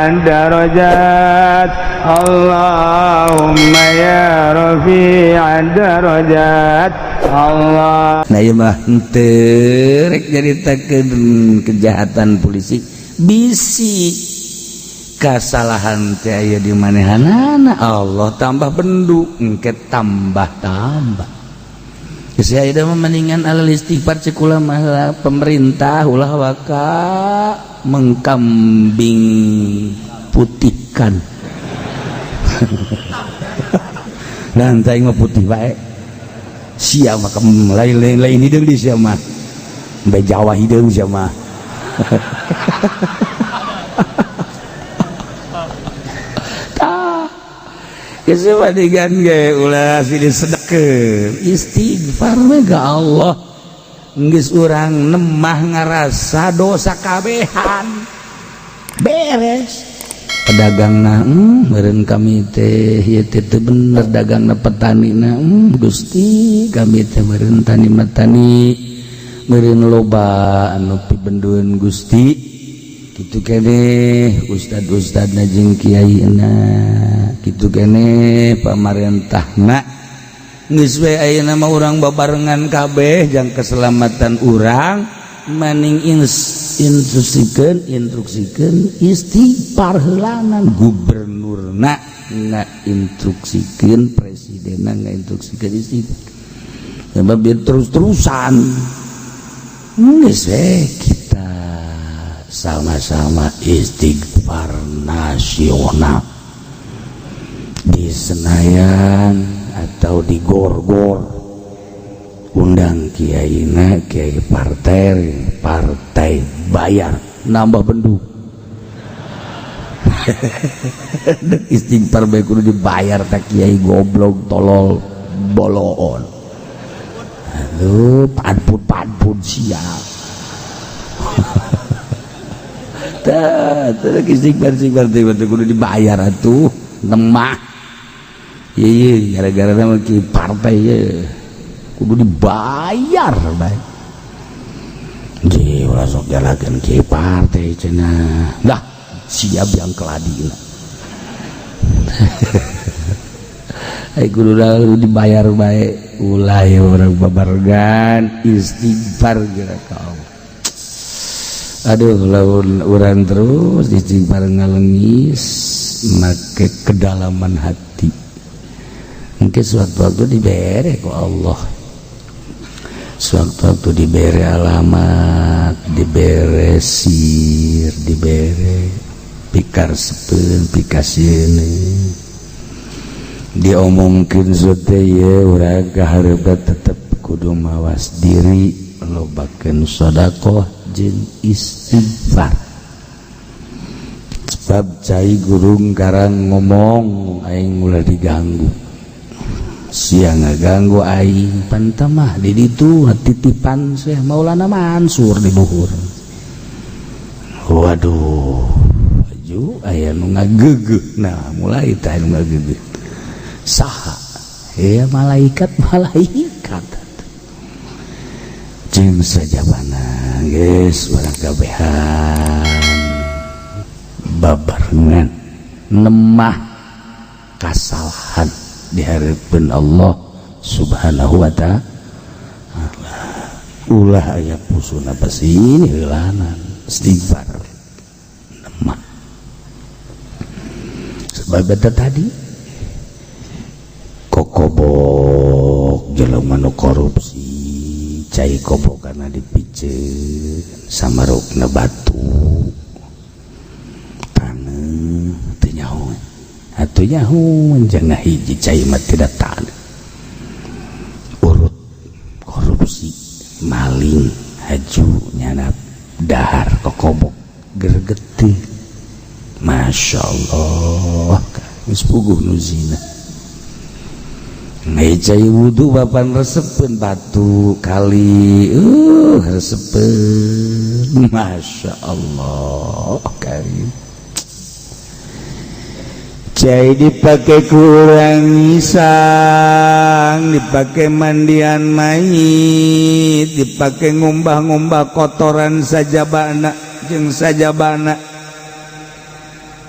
الدرجات اللهم يا رفيع الدرجات Allah. Nah, ieu mah henteu rek nyaritakeun kejahatan polisi, bisi kasalahan teh aya di manehanana, Allah tambah bendu engke tambah tambah. Geus aya mah mendingan alal istighfar. Cek ulama lah, pemerintah ulah waka mengkambing putihkan dan aing mah putih bae sia mah, lain lain lain hideung di sia mah, bae Jawa hideung sia mah. Tah, geus mendingan ge ulah silih sedekeun, istighfar we ka Allah. Geus urang nemah ngarasa dosa kabehan, beres. Pedagang meureun kami teh ieu teh teu bener dagangna, petanina, Gusti, kami teh meureun tani matani meureun loba anu pibendueun, Gusti. Kitu keneh ustad-ustadna jeung kiaina, kitu keneh pamarentahna. Geus we ayeuna mah urang babarengan kabeh jang keselamatan urang, maning instruksikeun instruksikeun istighfar heulanan. Gubernurna ngainstruksikeun, presidenna ngainstruksikeun istighfar, sebab biar terus-terusan. Geus we kita sama-sama istighfar nasional di Senayan atau di Gor-Gor, undang kiaina, kiai partai, partai bayar, nambah bendu. Istighfar bae kudu dibayar tak kiai goblok tolol boloon. Aduh, panpun panpun siap. Tah, istighfar istighfar istighfar kudu dibayar atuh nemah. Iya, gara-gara nama kiai partai ye kudu dibayar bae. Ji ulah sok jalakeun kiai partai cenah. Lah, siap yang keladina. Ai kudu dibayar bae, ulah ya urang babarengan istighfar geura ka Allah. Aduh, lamun urang terus istighfar ngalengis make kedalaman hati, mungkin suatu waktu dibere ku Allah, sewaktu-waktu dibere alamat, dibere sir, dibere pikar sepen pikasieun, diomongkeun sote ye urang kahareupeun tetep kudu mawas diri, lobakeun sedekah jeung istighfar. Sebab cai gurung karang ngomong aing ulah diganggu, sia ngaganggu aing pantamah di ditu titipan Syekh Maulana Mansur di luhur. Waduh, aju aya nu ngageugeuh. Nah, mulai teh nu ngageugeuh saha ya? Malaikat, malaikat jeung sajabana. Geus urang kabehan babarengan nemah kasalahan di hadapan Allah Subhanahu wa ta'ala, ulah aya pusuna pasti heulanan istighfar nemah, sebab eta tadi kokobok jelema nu korupsi, cai kobokana dipiceun samarukna batu taneuh teu nyaho atuh, nyaho jangan hiji cai mah tidak taneuh. Urut korupsi, maling, haju nyanap dahar kokobok gergeti, Masya Allah, geus puguh nu zina. Cai wudhu bapan resepeun batu kali, resepeun, Masya Allah karim. Cai dipakai kurang isang, dipakai mandian mayit, dipakai ngumbah-ngumbah kotoran sajabana jeung sajabana.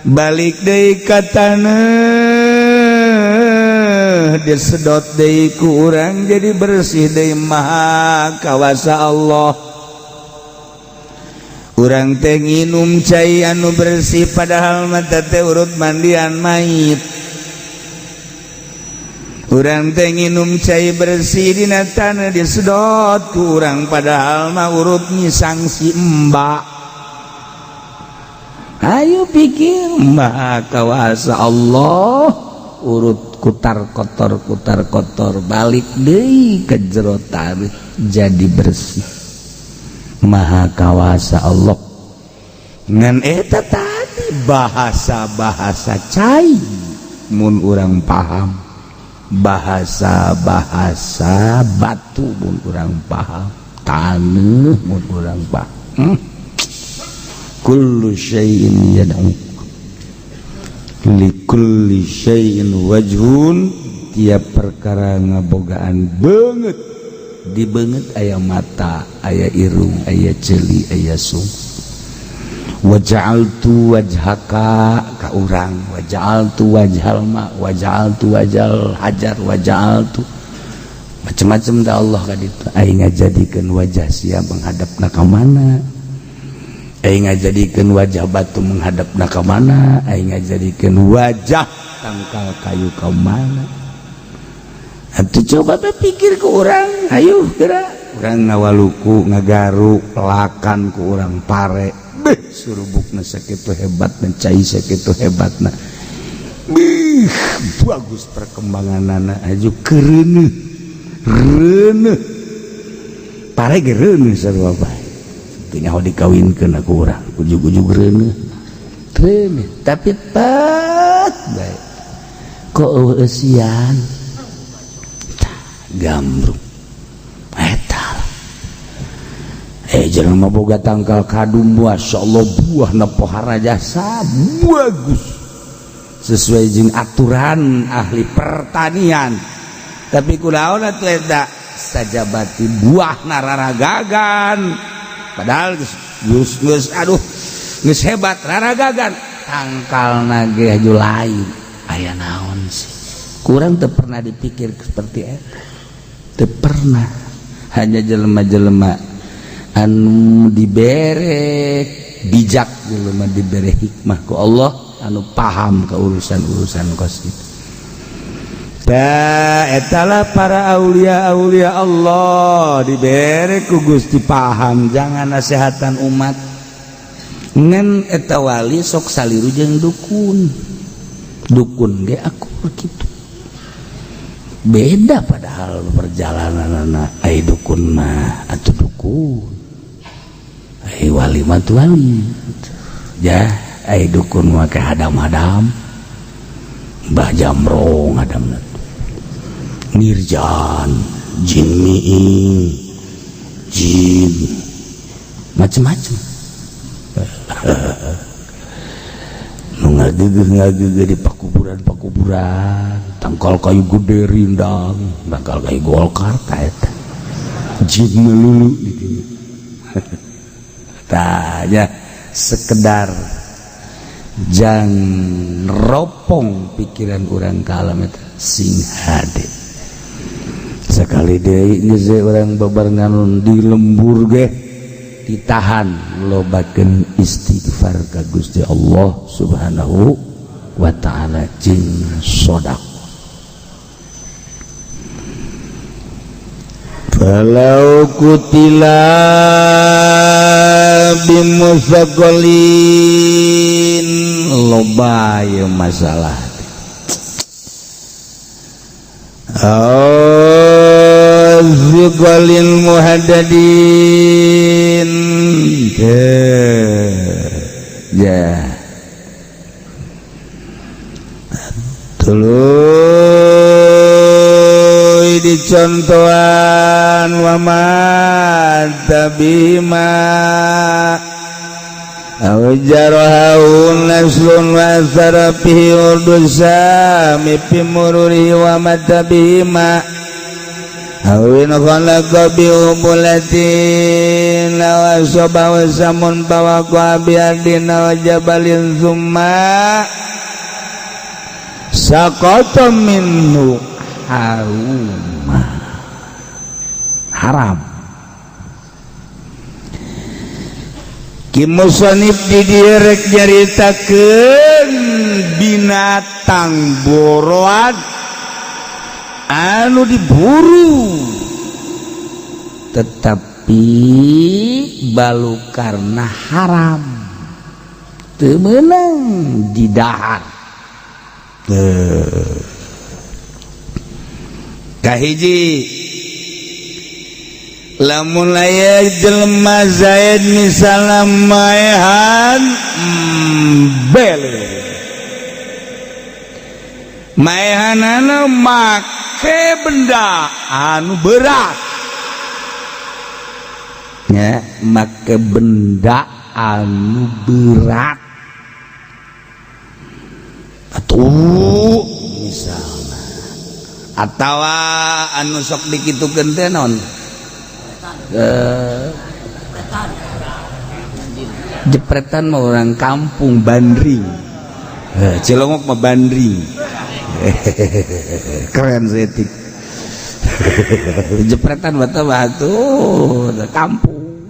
Balik deui ka taneuh, disedot deui ku urang jadi bersih deui. Maha kawasa Allah. Urang teh nginum cai anu bersih, padahal mata teh urut mandian mayit. Urang teh nginum cai bersih, dina tanah disedot ku urang, padahal mah urut nyisang si embak. Ayo pikir, Maha kawasa Allah. Urut kutar kotor, kutar kotor, balik deui ke jero tanah jadi bersih. Maha kawasa Allah. Ngan eta tadi bahasa-bahasa cai mun urang paham, bahasa-bahasa batu mun urang paham, taneuh mun urang paham. Kullu syai'in yad'u likulli syai'in wajhun. Tiap perkara ngabogaan beungeut, di beungeut aya mata, aya irung, aya ceuli, aya sung. Waja'altu wajhaka ka urang, waja'altu wajhal ma, waja'altu wajhal hajar, waja'altu macem-macem da Allah ka ditu. Aing ngajadikeun wajah sia menghadapna ka mana, aing ngajadikeun wajah batu menghadapna ka mana, aing ngajadikeun wajah tangkal kayu ka mana. Atuh coba pikir ke urang, ayo gerak urang ngawaluku, ngagaru pelakan ku urang pare. Beh, surubukna sakitu hebat dan cai sakitu hebatna. Bih, bagus perkembanganana, aju kereuneuh reuneuh pare ge reuneuh sarua bae. Teu nyaho dikawinkeun ku urang, ujug-ujug reuneuh reuneuh, tapi pat bae kok eueuh eusian gambrung eta. Jelema boga tangkal kadum, Masya Allah, buahna pohara jasa bagus sesuai jeung aturan ahli pertanian, tapi kunaon atuh eta sajabati buahna raragagan, padahal geus geus aduh geus hebat raragagan, tangkalna ge aju lain. Aya naon sih? Kurang teu pernah dipikir seperti eta, teu pernah. Hanya jelema-jelema anu dibere bijak, jelema dibere hikmah ku Allah, anu paham ke urusan-urusan kos itu. Da etalah para aulia aulia Allah dibere ku Gusti paham jangan nasehatan umat. Ngan eta wali sok saliru jeung dukun, dukun ge aku gitu beda, padahal perjalanan anak. Ai dukun mah atau dukun, ai wali mah tuh wali ya. Ai dukun mah kayak hadam-hadam Mbah Jamrong, hadam Nirjan, jin miing, jin macem-macem. Nu ngagegeh di pakuburan-pakuburan, tangkal kayu gede rindang, tangkal kayu Golkar ta eta jin melulu di dinya. Tah ya, sekedar jang ropong pikiran urang ka alam eta sing hade. Sekali deui geus urang babarengan di lembur ge ditahan, lobakeun istighfar ka Gusti Allah Subhanahu wa taala jeung sedekah. Falau kutila bimusaqalin, loba ieu masalah. Azqalil muhaddadin ya tuluy dicontohan wa ma tabima aw jarahu naslun wa sarafihi urdusami fi mururi wa matabima Awin khalaqa bi umulatin wa soba wa samun bawaqa bi ardin wa jabalin thumma saqata minhu haruma haram. Ki musonib di direk nyaritakeun binatang boroan anu diburu tetapi balu karena haram teu meunang didahar. Kahiji lamun aya jelema Zaid misalna maehan bele maehanana make benda anu berat ya, make benda anu berat atuh misalna atawa anu sok dikitukeun teh naon jepretan mah orang kampung bandring, Cilongok mah bandring. Keren setik. Jepretan bata batu kampung.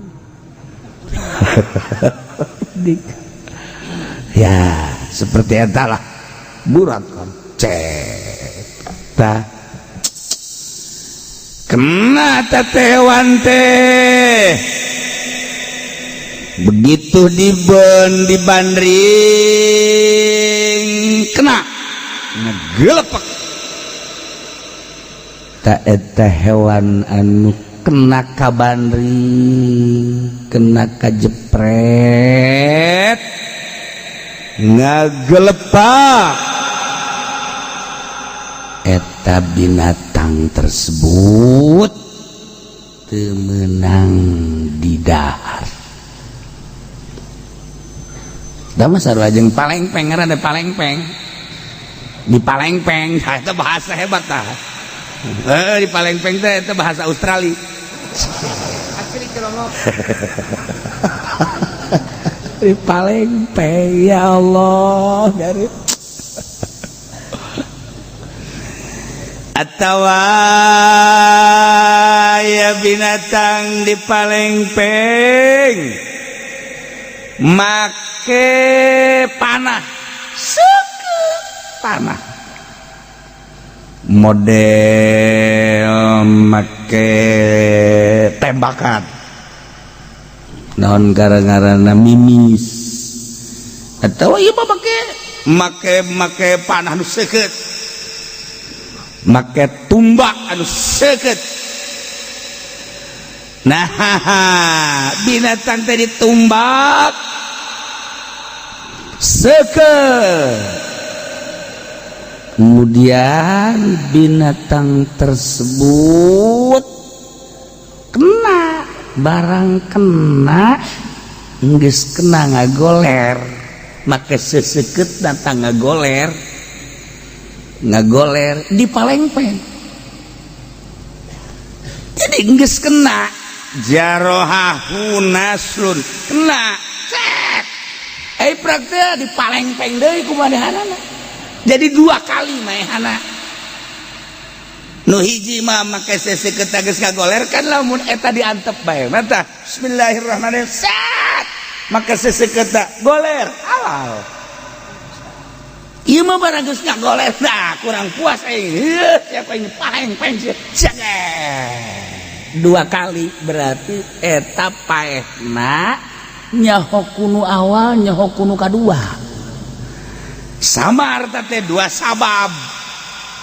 Ya seperti eta lah burat kan cek tah kena tetewan teh begitu diben dibandring kena ngegelepek ta eta hewan anu kena kabandring kena kajepret ngagelepak eta binatang tersebut teu meunang didahar. Da mah sarua jeung palengpeng, ngaranna palengpeng. Di palengpeng eta bahasa hebat tah. Di palengpeng teh eta bahasa Australia. Asli Cilongok. Di palengpeng ya Allah dari atawa ya binatang di palengpeng make panah seukeut panah model make tembakan naon gara-garana mimis atawa ieu mah make make panah nu seukeut make tumbak anu seukeut. Nah binatang tadi tumbak seukeut, kemudian binatang tersebut kena barang kena geus kena ngagoler make seseukeut datang ngagoler ngagoler di palengpeng. Jadi geus kena jarohahu naslun kena cek prak teh di palengpeng deui kumanehanana. Jadi dua kali maehana. Nu hiji mah make seseukeut geus ngagoler kan lamun eta diantep bae mata bismillahirrahmanirrahim sat make seseukeut goler halal. Ieu mah barang geus ngagoler nah kurang puas aing. Heuh siapa ini palengpeng sia. Dua kali berarti eta paehna nyaho kunu awal nyaho kunu kadua. Sama harta teh dua sabab.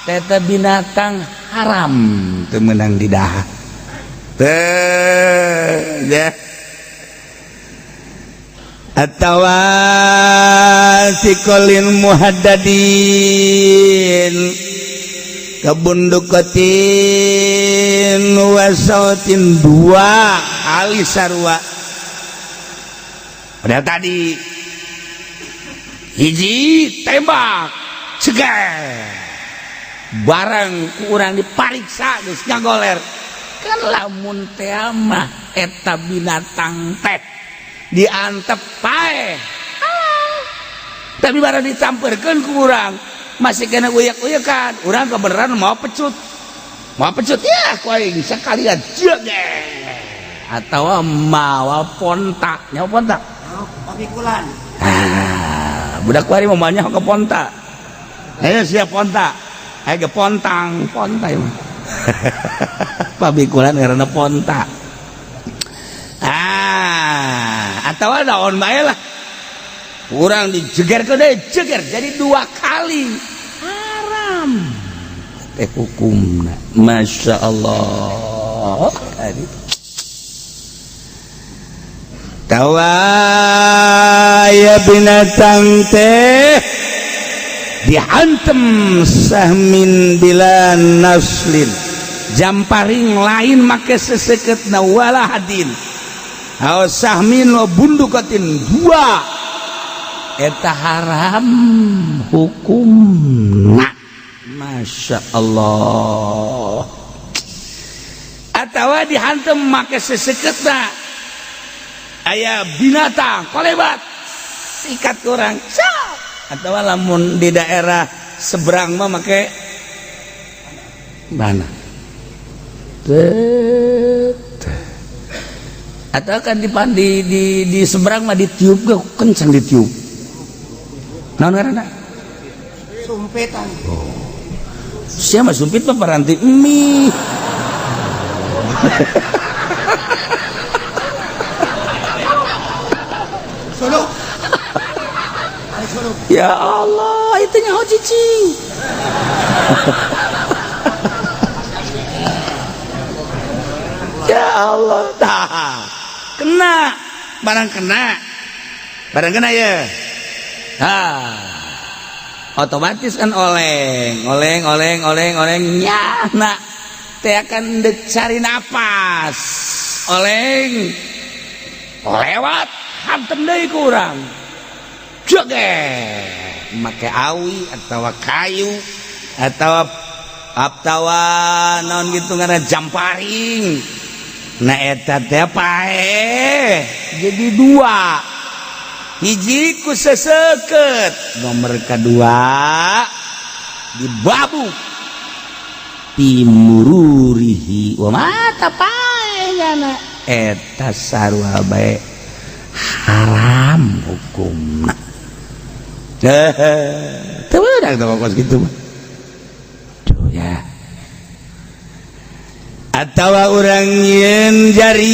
Teta binatang haram teu meunang didahar. Teh ya. Atawa sikolin muhaddadin kabundukatin wasautin dua kali sarua. Padahal tadi hiji tembak cegar barang kurang dipariksa geus ngagoler Kan lamun teh mah eta binatang teh diantep paeh, tapi barang ditamperkeun ku urang masih kena uyak-uyakan, urang kebenaran mau pecut, mau pecut ya ku aing sekalian jeger atau mawa ponta, nyawa ponta. Pamikulan. Ah, budak kuari mau banyak ke ponta. Ayo siap ponta, ayo ke pontang, ponta ya. Pamikulan karena ponta. Ah, atau daun bae lah. Urang dijeger ke deh, jeger jadi dua kali haram. Teh hukumna, masya Allah. Tawaya binatang teh dihantem sahmin bila naslin, jamparing lain make seseket na, wala hadin aw sahmin wa bundukatin, dua eta haram hukumna. Masya Allah. Atau dihantem make seseketna, aya binatang kolebat sikat kurang atau lamun di daerah seberang mah make mana atau kan di seberang mah ditiup ke kencang, ditiup naon ngaranna? Sumpitan. Oh. Siapa sumpit mah paranti mie. Suluk. Suluk. Ya Allah, itu nyaho cicing. Ya Allah, tah. Kena, barang kena. Barang kena ya. Ah. Otomatis kan oleng, oleng, oleng, oleng, oleng, nyana. Teh akan cari napas. Oleng. Lewat hantem deui ku urang. Joget make awi atau kayu atau atawa naon gitu ngaranna jamparing. Nah eta teh paeh jadi dua, hiji ku seseket, nomor kedua dibabuk timururihi wa mata paeh nyana eta sarua bae haram hukumna. Teu beunang teh kos kitu mah. Duh ya. Atawa urang nyieun jaring,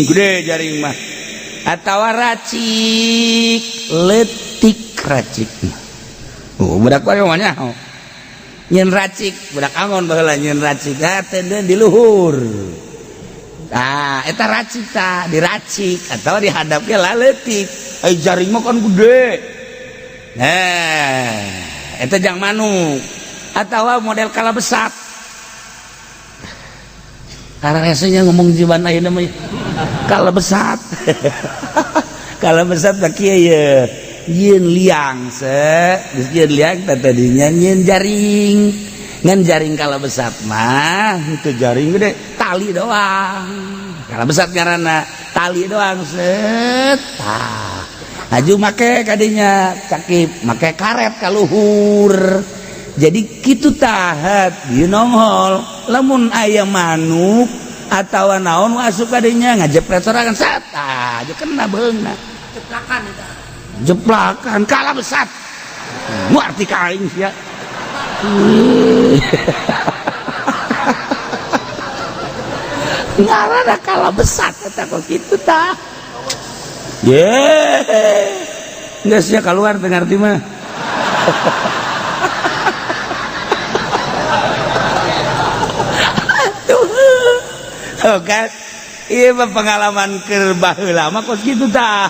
gede jaring mah. Atawa racik, leutik racik. Oh, budak wae mah nyaho. Nyieun racik, budak angon baheula nyieun racik, ah teu di luhur. Ah, eta racik ta, diracik atau dihadapke lah leutik. Ai jaring mah kan gede. Nah, eta jang manuk atawa model kala besat. Karena rasanya ngomong jiwan ayeuna mah kala besat. Kala besat mah kieu ye. Nyieun liang se, geus nyieun liang teh tadinya nyieun jaring. Ngan jaring kala besat mah itu jaring gede, tali doang. Kala besat ngaranna tali doang set. Tah. Aju make kadinya cakip, make karet kaluhur. Jadi kitu tahat di nongol lamun aya manuk atawa naon asup kadinya ngajepret sorangan sat, tah aju kena beungna. Jeplakan eta. Jeplakan kala besat. Ngarti ka aing sia. Ngaranna kala besat eta kok kitu tah. Ye. Geus sia keluar teu ngarti mah. Oh kan, iya pengalaman keur baheula mah kos kitu tah.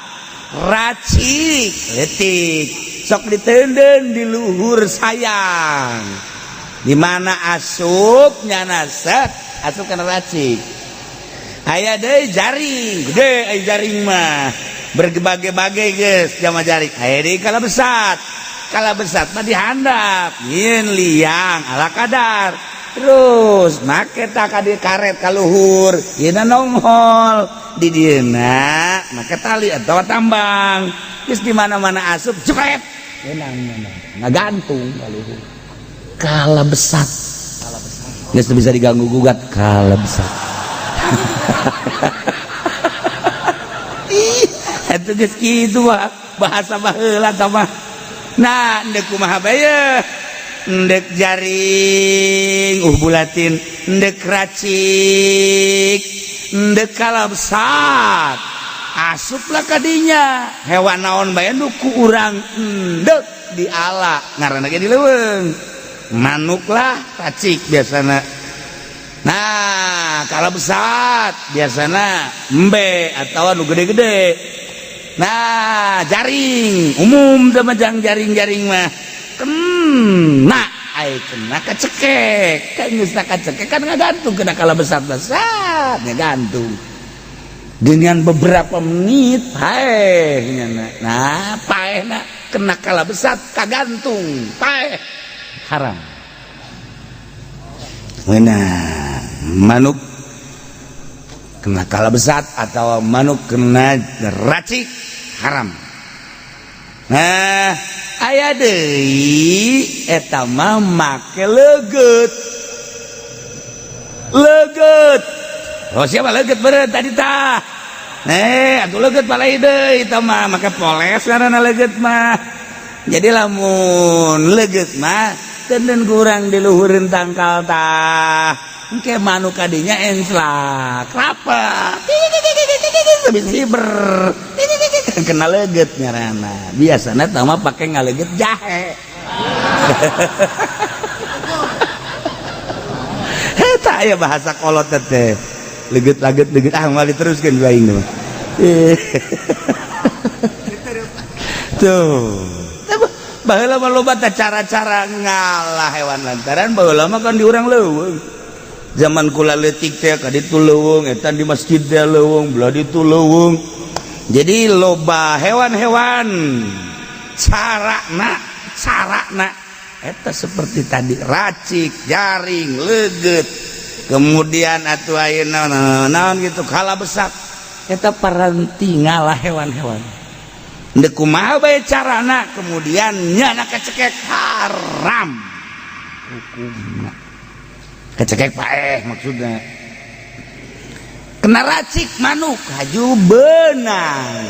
Racik leutik sok diteundeun di luhur sayang. Di mana asup nyana set asup kana racik. Aya deui jaring, gede aya jaring mah. Berbagai-bagai geus jama jaring. Aya deui kala besat. Kala besat mah dihandap, nyieun liang ala kadar. Terus make tak di karet kaluhur, ieu nongol di dieuna make tali atau tambang. Geus di mana-mana asup jepret. Menang menang. Ngagantung kaluhur. Kala besat. Geus bisa diganggu gugat kala besat. Ih, eta geus kitu mah bahasa baheula tah mah. Nah, ndek kumaha bae? Ndek jaring bulatin, ndek racik, ndek kalabsat, asuplah kadinya hewan naon bae nu ku urang ndek diala ngaranna ge di leuweung manuk lah racik biasana. Nah, kalabsat biasana embe atau nu gede-gede. Nah, jaring umum teh mah jaring-jaring mah kena ai kena kecekek kan geus kacekek kan ngagantung kena kala besar-besar ngagantung dengan beberapa menit paeh nah paehna kena kala besar kagantung paeh haram. Nah, manuk kena kala besar atau manuk kena racik haram. Nah, aya deui eta mah make leget. Leget. Oh siapa leget beureut tadi tah? Atuh leget palai deui eta mah make poles ngaranna leget mah. Jadi lamun leget mah tenden kurang diluhureun tangkal tah. Engke manuk kadinya enclak, rapat. Bisa hiber. Kena leget ngaranna. Biasana tah mah pake ngaleget jahe. Eta aya bahasa kolot teh. Leget-leget leget ah moal diteruskeun ku aing mah. Tuh. Baheula mah loba teh cara-cara ngalah hewan lantaran baheula mah kan di urang leuweung. Zaman kula leutik teh ka ditu leuweung, eta di masjid teh leuweung, belah ditu leuweung. Jadi loba hewan-hewan carana eta seperti tadi racik, jaring, leget, kemudian atuh ayeuna naon gitu kala besar eta paranti ngalah hewan-hewan. Ndek kumaha bae carana kemudian nyana kecekek haram hukumna. Kecekek paeh maksudna. Kena racik manuk haju benang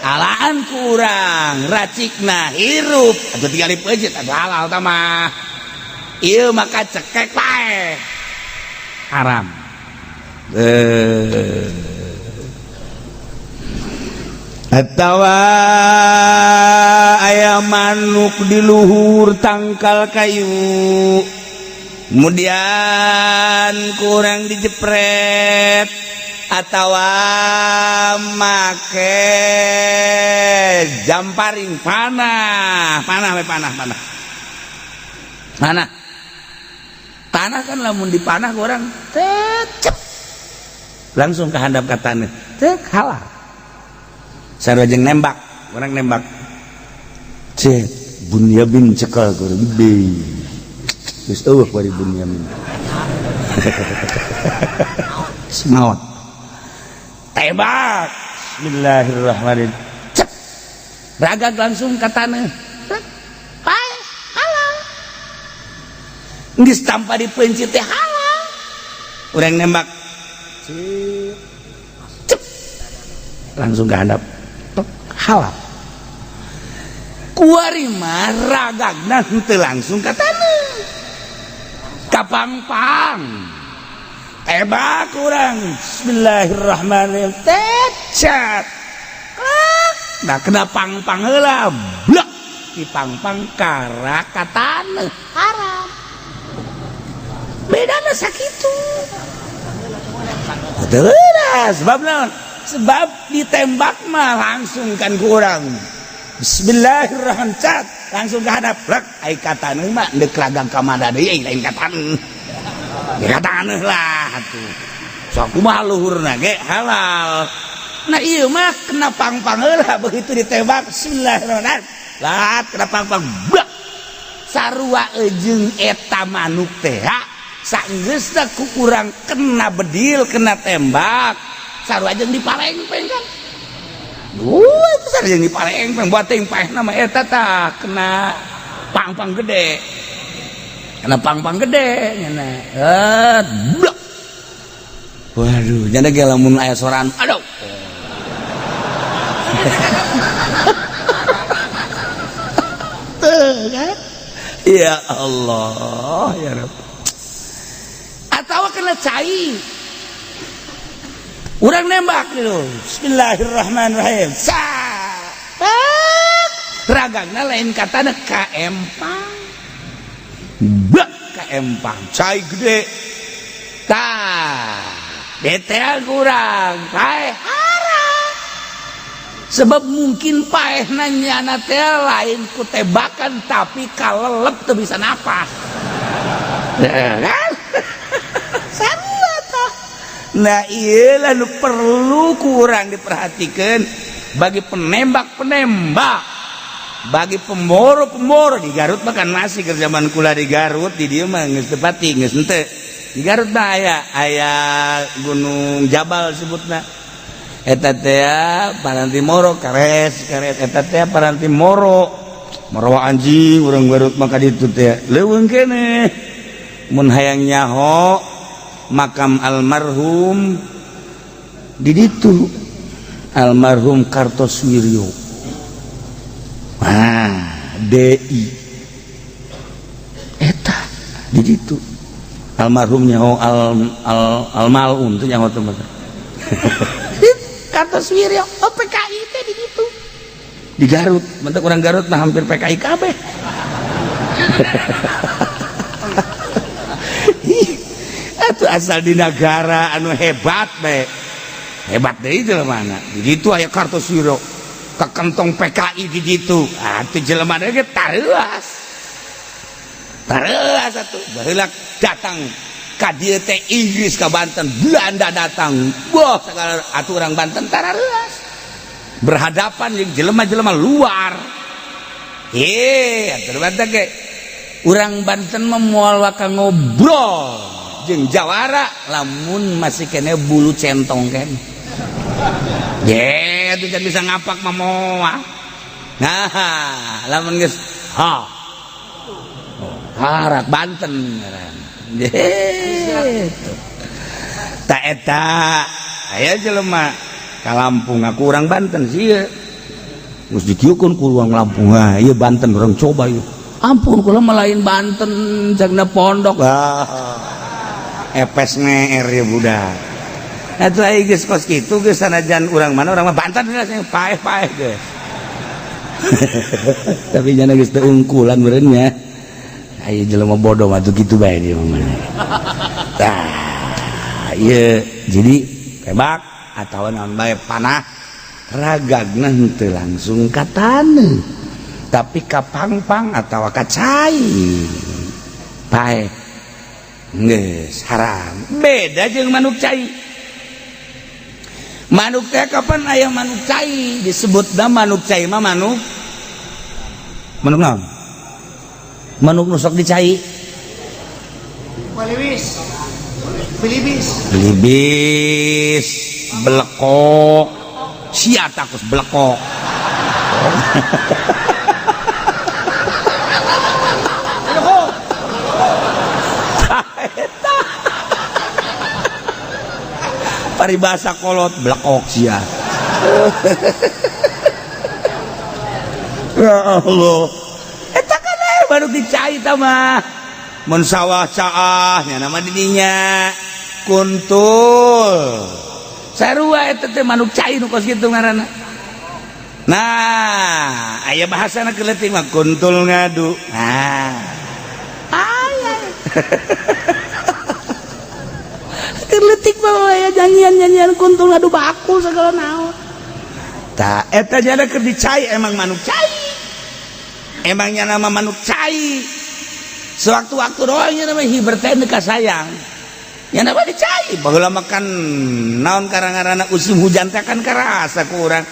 alaan kurang racikna hirup atau tinggal dipeuncit atau halal tah mah ieu maka cekek paeh haram. Atawa aya manuk di luhur tangkal kayu kemudian kurang dijepret atawa make jamparing panah panah we panah panah panah tanah kan lamun dipanah orang tecep langsung ke handap ka taneuh tek halal. Sarua jeung nembak orang nembak cek Bunyamin cekal kurang be geus eueuh bari Bunyamin semaot tembak bismillahirrahmanirrahim cep ragag langsung ke tanah paeh halal geus tanpa dipeuncit teh halal urang nembak cep langsung ke handap halal. Kuari mah ragagna henteu langsung ka taneuh kapangpang tembak kurang bismillahirrahmanirrahim tecat nah kena pangpang heula blek di pangpang kara ka taneuh haram bedana sakitu teu sebab naon sebab ditembak mah langsung kan kurang bismillahirrahmanirrahim langsung ke hadap plek ai ka taneuh mah deuk ragang ka mana deui lain ka taneuh ya ka taneuh lah atuh sok kumaha luhurna ge halal. Nah ieu mah kena pangpang heula begitu ditembak bismillahirrahmanirrahim lah kena pangpang blek sarua jeung eta manuk teh Sanggeusna ku urang kena bedil, kena tembak, sarua jeung diparengpeng kan. Itu sarua jeung diparengpeng buat teuing paehna mah eta tah kena pang-pang gede. Kena pang-pang gede nya. Blok. Waduh, janda ge lamun aya soran, aduh. Tuh kan? Ya Allah, ya Rabb. Atawa kena cai. Urang nembak gitu. Bismillahirrahmanirrahim. Sa. Ragangna lain katana ka empang. Blek ka empang. Cai gede. Tah, detail kurang. Paeh haram. Sebab mungkin paehna nyana teh lain ku tembakan tapi kalelep teu bisa napas. Ya kan? Sarua tah. Nah, ieu lah nu perlu kurang diperhatikan bagi penembak-penembak, bagi pemboro-pemboro di Garut mah kan masih ke zaman kula di Garut di dieu mah geus teu pati geus henteu. Di Garut mah aya Gunung Jabal sebutna. Eta teh paranti moro kares kares eta teh paranti moro. Moro anjing urang Garut mah ka ditu teh. Leuweung keneh. Mun hayang nyaho makam almarhum di ditu almarhum Kartosuwiryo. Ah, DI eta di ditu almarhum nyaho al al almalun teh nyaho teh Kartosuwiryo. Oh, PKI teh di ditu di Garut. Mentak urang Garut mah hampir PKI kabeh. Itu asal di negara anu hebat bae. Hebat deui jelema mana. Di ditu aya Kartosuwiryo ka kantong PKI di ditu. Ah teu jelema ge tareuas. Tareuas atuh. Baheula datang ka dieu teh Inggris ka Banten, Belanda datang. Wah, sagala atuh urang Banten tareuas. Berhadapan jeung jelema-jelema luar. Atuh Banten ge urang Banten mah moal waka ngobrol jeung jawara lamun masih kene bulu centong kene. Ye, atuh can bisa ngapak mah moal. Nah, lamun geus ha. Harak Banten ngaran. Gitu. Ta eta aya jelema ka Lampung aku urang Banten sih. Geus dikieukeun ku urang Lampung. Ah, ieu Banten urang coba ieu. Ampun kula mah lain Banten jagna pondok. Ah. Epes meer ya budak. Atuh ai geus kos kitu geus sanajan urang mana urang mah Banten paeh-paeh geus. Tapi jana geus teu ungkulan meureun nya. Aya jelema bodoh mah tuh kitu bae dia mah. Tah, ieu jadi tembak atawa naon bae panah ragagna henteu langsung ka taneuh. Tapi ka pangpang atawa ka cai. Paeh. Geus haram. Beda jeung manuk cai. Manuk teh kapan aya manuk cai disebutna manuk cai mah manuk manuk naon? Manuk nu sok dicai. Belibis. Belibis. Belibis, belekok. Sia takus belekok. Paribasa kolot blekok sia. Ya Allah. Eta kan baru dicai ta mah. Mun sawah caah nya nama didinya kuntul. Sarua eta teh manuk cai nu kos kitu ngaranna. Nah, aya bahasana keleutik mah kuntul ngadu. Nah. Aya. Leutik mah aya nyanyian-nyanyian kuntul ngadu bakul segala naon. Tah eta jada keur dicai emang manuk cai. Emangnya nama manuk cai. Sewaktu-waktu doang nya nama hiber teh ka sayang. Nya nama dicai baheula makan naon karang-karana musim hujan teh kan karasa ku urang.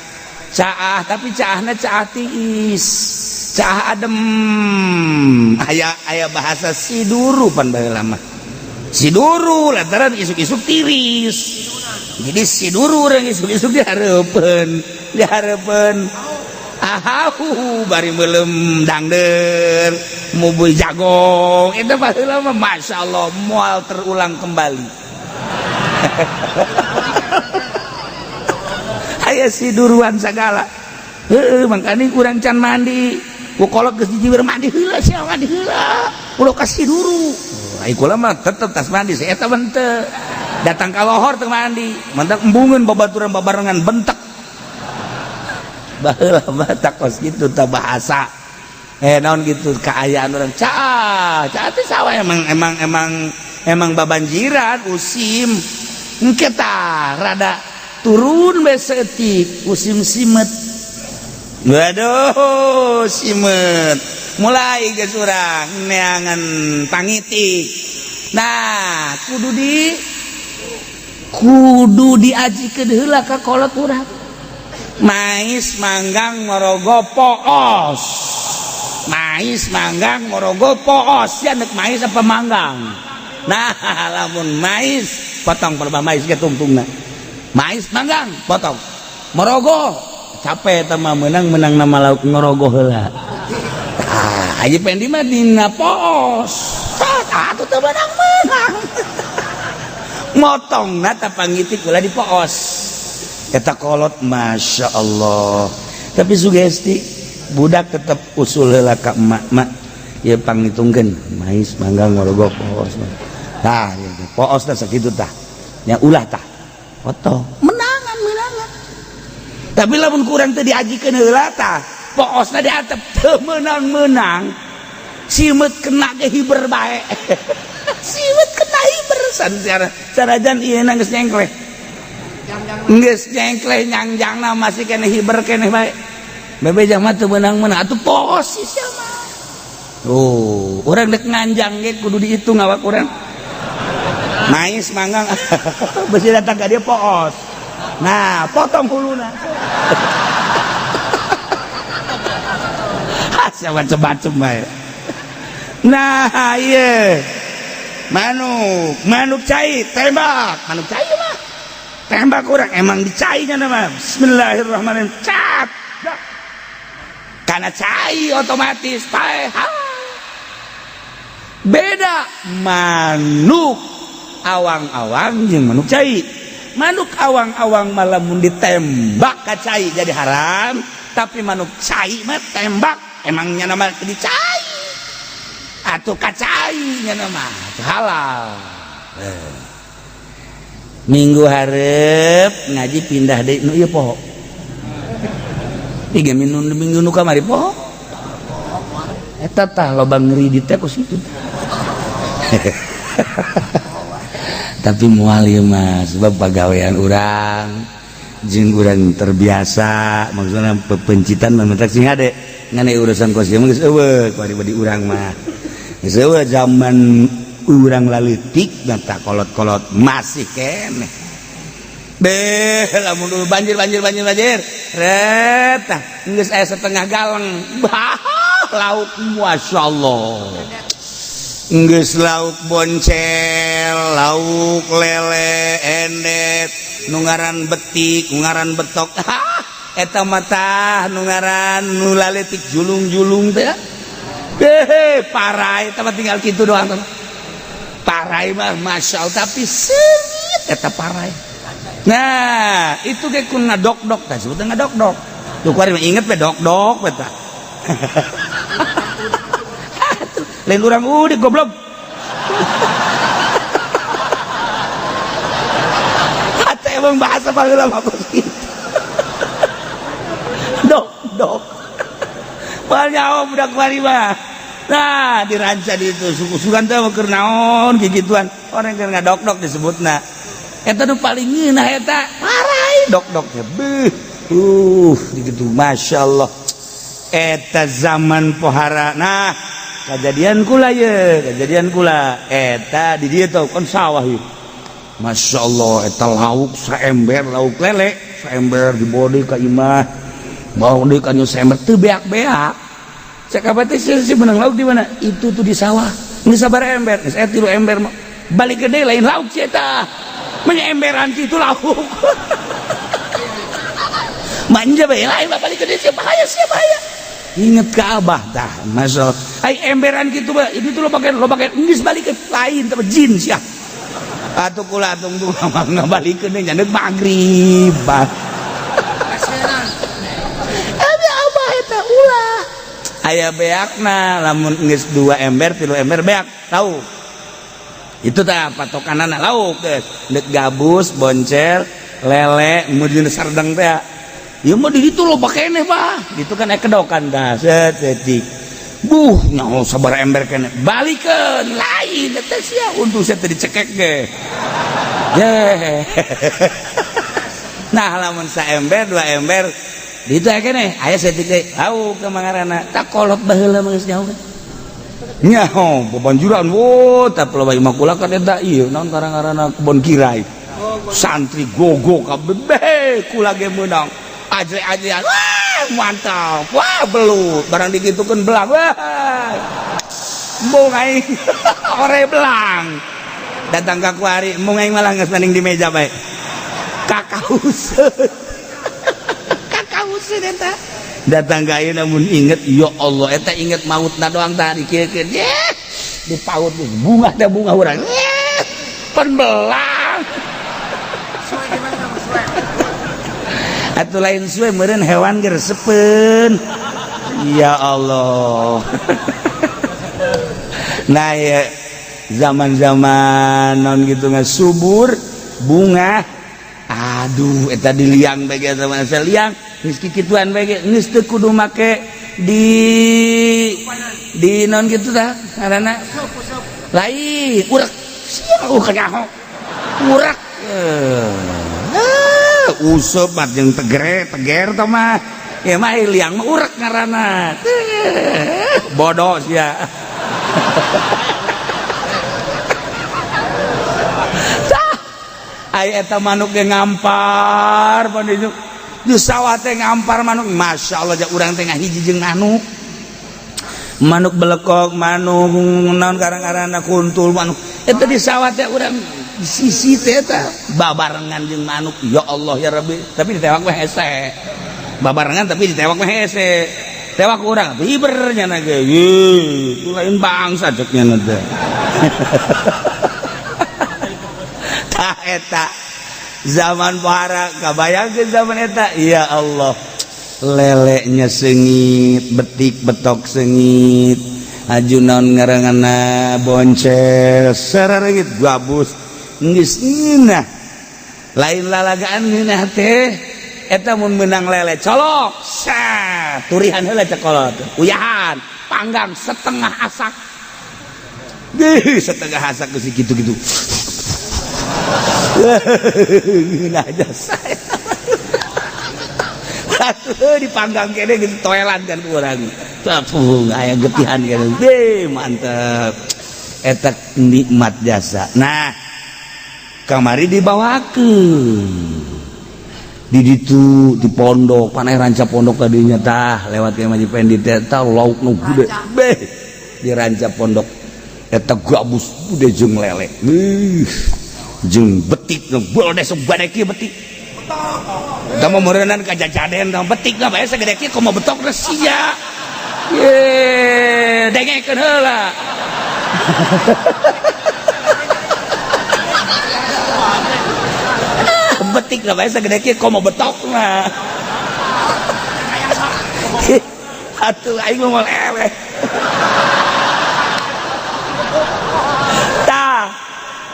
Caah tapi caahna caah tiis. Caah adem. Aya aya bahasa siduru pan baheula mah. Siduru lantaran isuk-isuk tiris. Jadi siduru urang isuk-isuk dihareupeun, dihareupeun. Ahahu bari meuleum dangder, mubuy jagong. Itu baheula mah Masya Allah moal terulang kembali. Aya siduruan segala. Heeh, makanya kurang can mandi. Ku kolot geus dijiwir mandi heula sia mandi heula. Ulah ka siduru. Ai kula mah tetep tas mandi, saya eta mah teu. Datang ka lohor teu mandi, mantak embungeun babaturan babarengan bentek. Baheula mah takos kitu tah bahasa. Naon gitu kaayaan urang caah, caah teh sawah emang emang emang emang babanjiran usim. Engke tah rada turun bae saeutik usim simet. Waduh, simet. Mulai geus urang neangan pangitik. Nah, kudu diajikeun heula ka kolot urang. Mais manggang morogo poos. Mais manggang morogo poos. Ya nek mais apa manggang? Nah, lamun mais potong perba mais ge tungtungna. Mais manggang potong. Morogo capek eta mah menang-menang nama lauk ngorogo heula. Ah, Haji Pendi mah dina poos. Tah atuh teu menang-menang. Motongna tah pangitik ulah di poos. Eta kolot Masya Allah. Tapi sugesti budak tetep usul heula ka emak, mak ieu pangitungkeun mais manggang ngorogo poos. Tah poos tah sakitu tah. Nya ulah tah. Potong menangan menangan. Tapi lamun kurang teu diajikeun heula tah, poosna diantep teu meunang-meunang. Simeut kena ge hiber bae. Simeut kena hiber san sarajan ieu na geus nyengkleh. Geus nyengkleh nyangjangna masih keneh hiber keneh bae. Bebe mah teu meunang-meunang atuh poos sia mah. Oh, urang dek nganjang ge kudu dihitung awak urang. Mais manggang besi datang ka dia poos. Nah, potong huluna. Asa macem-macem bae. Nah, ieu. Manuk, manuk cai tembak, manuk cai mah. Tembak urang emang dicainya nama. Bismillahirrahmanirrahim. Cap. Karena cai otomatis paeh. Beda manuk awang-awang jeung manuk cai. Manuk awang-awang malah mun ditembak ka cai jadi haram, tapi manuk cai mah tembak emangnya nama dicai. Atuh ka cai nya nama halal. Minggu hareup ngaji pindah deui nu ieu poho. Tiga minggu minggu nu kamari poho. Eta tah loba ngeri di teh ku situ. Tapi moal ieu mah sebab pagawean urang jeung urang terbiasa maksudna pepencitan mah mentak sing hade ngan urusan kos ieu mah geus eueuh kuari badi urang mah. Geus eueuh zaman urang laletik mata kolot-kolot masih keneh. Beh lamun dulu banjir banjir banjir banjir. Ret tah geus aya setengah galeng. Bah lauk masyaallah. Geus lauk boncel, lauk lele, endet, nu ngaran betik, nu ngaran betok. Eta mah tah nu ngaran nu laletik julung-julung teh. Hehe, parai eta mah tinggal kitu doang. Parai mah masya Allah tapi seungit eta parai. Nah, itu ge ku ngadok-dok tah sebutna ngadok-dok. Tuh kuari mah inget we dok-dok we tah. Lain urang udik goblok. Atuh emang bahasa baheula mah kos kitu. Dok-dok. Moal nyaho budak kuari mah. Nah, diranca di itu suku-sukan teh keur naon kikituan. Orang keur ngadok-dok disebutna. Eta nu paling ngeunah eta parai dok-dok teh. Beuh. Gitu masyaallah. Eta zaman pohara. Nah, kejadian kula ye, kejadian kula eta di dieu teh kan sawah ieu. Masya Allah eta lauk saember lauk lele, saember dibawa deui ka imah. Bawa deui ka nu saember teu beak-beak. Cek apa teh si menang lauk di mana? Itu tuh di sawah. Geus sabar ember, geus aya 3 ember mah. Balik gede lain lauk sih eta. Menyemberan itu lauk. Manja bae lain balik gede sih bahaya sih bahaya. Inget ke abah tah masuk. Ai emberan gitu bah, itu tuh lo pakai geus balik ke lain tapi jin sia. Atuh kula tunggu ngabalikeun nyandeuk magrib. Abi abah eta ulah. Aya beakna lamun geus 2 ember 3 ember beak lauk. Itu tah patokanana lauk geus. Deuk gabus, boncel, lele, mun sardeng teh. Ieu mah di ditu loba keneh bah. Ditu kan aya kedokan tah set setik. Buh, nyaho sabar ember keneh. Balikeun lain eta sia untung sia teu dicekek ge. Ye. Nah, lamun saember, 2 ember di itu aya keneh, aya setik deui. Lauk ka mangarana. Tak kolot baheula mah geus nyaho. Nyaho babanjuran wo tah loba imah kula kan eta ieu naon karang-karana kebon kirai. Santri gogo kabeh kula ge meunang. Ajle-ajlean wah mantap. Wah belut barang digitukeun belang. Wah. Embung aing ore belang. Datang ka kuari embung aing malah geus maning di meja bae. Kakauseun. Kakauseun eta. Datang ka ayeuna mun inget ya Allah eta inget mautna doang tah dikieukeun. Yeh dipaut bunga teh bunga urang. Yeh pan belang. Atuh lain suwe meureun hewan ge resepeun. Ya Allah. Nah ya zaman-zaman non gitu nggak subur bunga. Aduh eta di liang bae ge zaman asa liang geus kikituan bae ge geus teu kudu make di non gitu tah ngaranna lain urek sia kanyaho urek useup mah jeung tegere teger tah mah ya mah liang mah urek ngaranna bodoh sia. Ai eta manuk ge ngampar pan di sawah teh ngampar manuk masya Allah ja urang teh ngahiji jeung manuk manuk belekok manuk naon karang-karana kuntul manuk eta di sawah teh urang di sisi teh eta babarengan jeung manuk ya Allah ya Rabbi tapi ditewak mah hese babarengan tapi ditewak mah hese tewak urang hiber nya ge ye itu lain bangsa cek nya teh. Tah eta zaman pohara kabayangkeun zaman eta ya Allah leleknya sengit betik betok sengit aju naon ngaranana boncel sarareungit gabus geus ngeunah lain lalagaan ngeunah teh eta mun meunang lele colok sah turihan heula cekolot uyahan panggang setengah asak deh setengah asak geus kitu-kitu. Ngeunah jasa. Atuh dipanggang kene geus toelan kan urang. Tepung aya getihan kene. Deh mantep. Eta nikmat jasa. Nah, kamari dibawakeun. Di ditu di pondok, paneh ranca pondok tadinya tah lewat ke Maji Pendi teh tah lauk nu gede. Beh, di ranca pondok eta gabus gede jeung lele. Jeung betik boleh segede kieu betik. Da mah meureunnan ka jajaden tah betik mah bae segede kieu komo betok teh sia. Ye, dengekeun heula. Betik mah bae segede kieu komo betok mah. Atuh aing mah eleh. Tah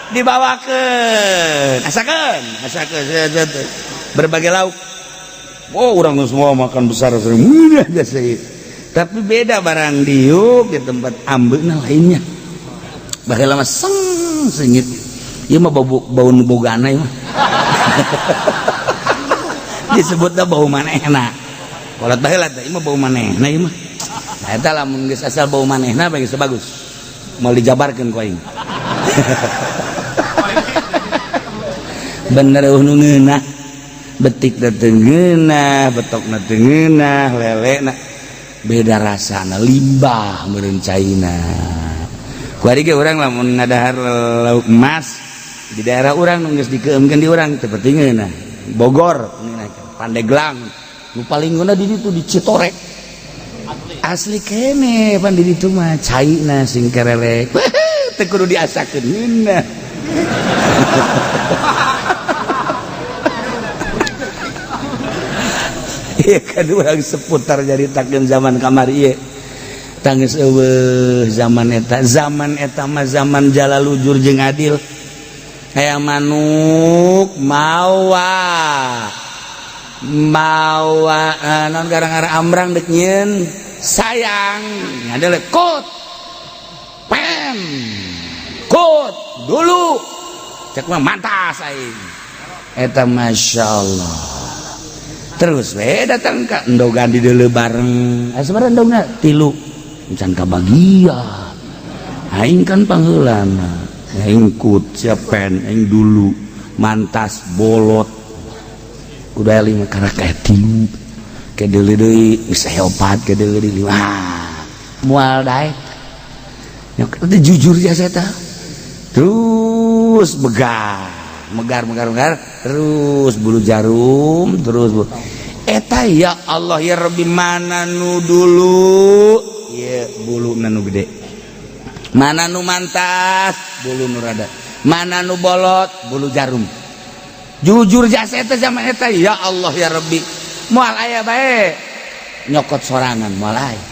dibawakeun, asakeun, asakeun berbagai lauk. Oh, orang semua makan besar sering mudah biasa. Tapi beda barang diuk di tempat ambeuna lainnya. Baheula mah seng sengit. Ieu mah bau nu bogana ieu mah. Disebutna bau manehna. Kolot baheula teh ieu mah bau manehna ieu mah. Nah eta lamun geus asal bau manehna bae geus bagus. Moal dijabarkeun ku aing. Bener eueuh nu ngeunah. Betik na teu ngeunah, betok na teu ngeunah, lele na beda rasana limbah meureun caina. Kuari ge urang lamun ngadahar lauk emas di daerah urang nu geus dikeumkeun di urang teu penting ngeunah. Bogor ngeunah, Pandeglang nu paling ngeunah di ditu di Citorek. Asli kene pan di ditu mah caina sing kerelek. Teu kudu diasakeun ngeunah. Iya kan urang seputar nyaritakeun zaman kamari ieu. Tangis eueuh zaman eta mah zaman jala lujur jeung adil. Aya manuk mawa mawa non gara-gara ambrang dek nyieun sayang ngadele kut pen kut dulu cek mah mantas aing eta masyaallah. Terus we datang ka endogan di deuleu bareng sabaraha endogna tilu can kabagian aing kan pangheulana aing kut siap pen aing dulu mantas bolot kudu lima karena kayak tilu ke deuleu deui geus aya opat ke deuleu deui lima moal daek nyok teh jujur jasa eta terus megar megar megar megar terus bulu jarum terus bulu. Eta ya Allah ya Rabbi mana nu dulu ya bulu nu gede mana nu mantas bulu nu rada mana nu bolot bulu jarum jujur jasa eta zaman eta ya Allah ya Rabbi moal aya bae nyokot sorangan moal aya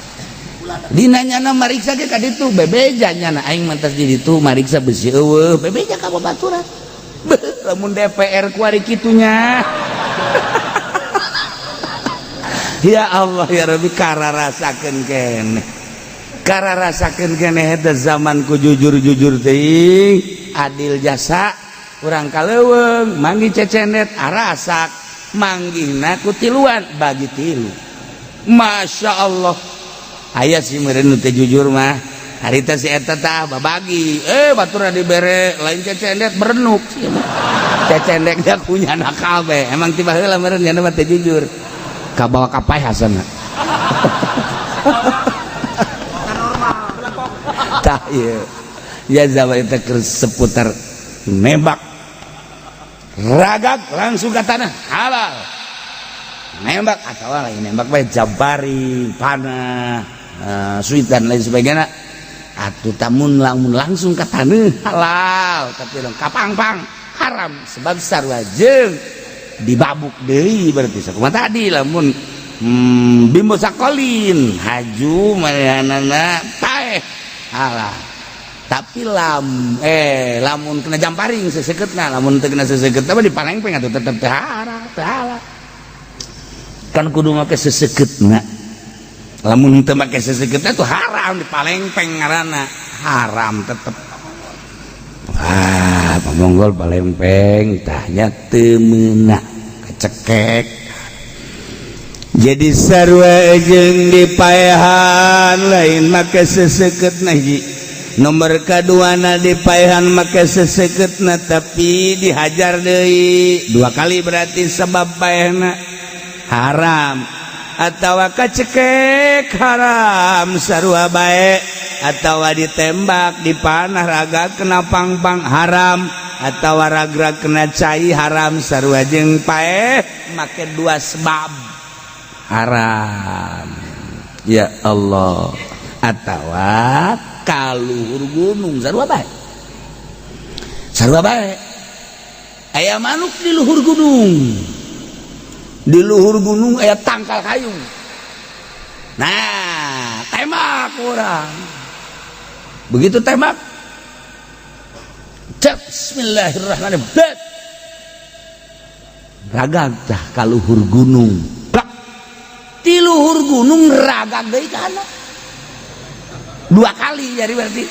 dina nyana mariksa ge ka ditu bebeja nyana aing mantas di ditu mariksa besi eueuh bebeja ka babaturan lamun DPR kuari kitunya. Ya Allah ya Rabbi kararasakeun keneh kararasakeun keneh eta zaman ku jujur-jujur teuing adil jasa urang kaleuweung manggih cecenet arasak manggihna ku tiluan bagi tilu. Masya Allah aya sih meureun nu teu jujur mah harita si eta tah babagi batur dibere lain cecendet berenuk cecendek dah punya anak kabeh emang tiba heula meureun nya mah teu jujur kabawa kapai hasana. Tah ieu ya zaman eta keur seputar nembak ragag langsung ke tanah halal nembak atau lain nembak bae jabari panah suit dan lain sebagainya atuh tamun lamun langsung ke tanah halal tapi dong kapangpang haram sebab sarua jeung dibabuk deui berarti sakumaha tadi lamun bimbo sakolin haju manehanana paeh halal tapi lamun kena jamparing seseketna lamun teu kena seseketna mah dipalengpeng atuh tetep teu haram teu halal kan kudu make seseketna lamun teu make seseketna tuh haram dipalengpeng ngaranna haram tetep. Wah, Monggol palempeng tahnya teu meunah kecekek jadi sarua jeung dipaehan lain make seseketna hiji nomor kaduana dipaehan make seseketna tapi dihajar deui dua kali berarti sebab paehna haram atawa kacekek haram sarua bae atawa ditembak dipanah raga kena pangpang haram atawa ragrag kena cai haram sarua jeung paeh make dua sebab haram. Ya Allah atawa kaluhur gunung sarua bae sarua bae aya manuk di luhur gunung di luhur gunung aya tangkal kayu nah tembak orang begitu tembak cek bismillahirrahmanirrahim ragag tah kaluhur gunung plak ti luhur gunung ragag deui ka handap dua kali jadi berarti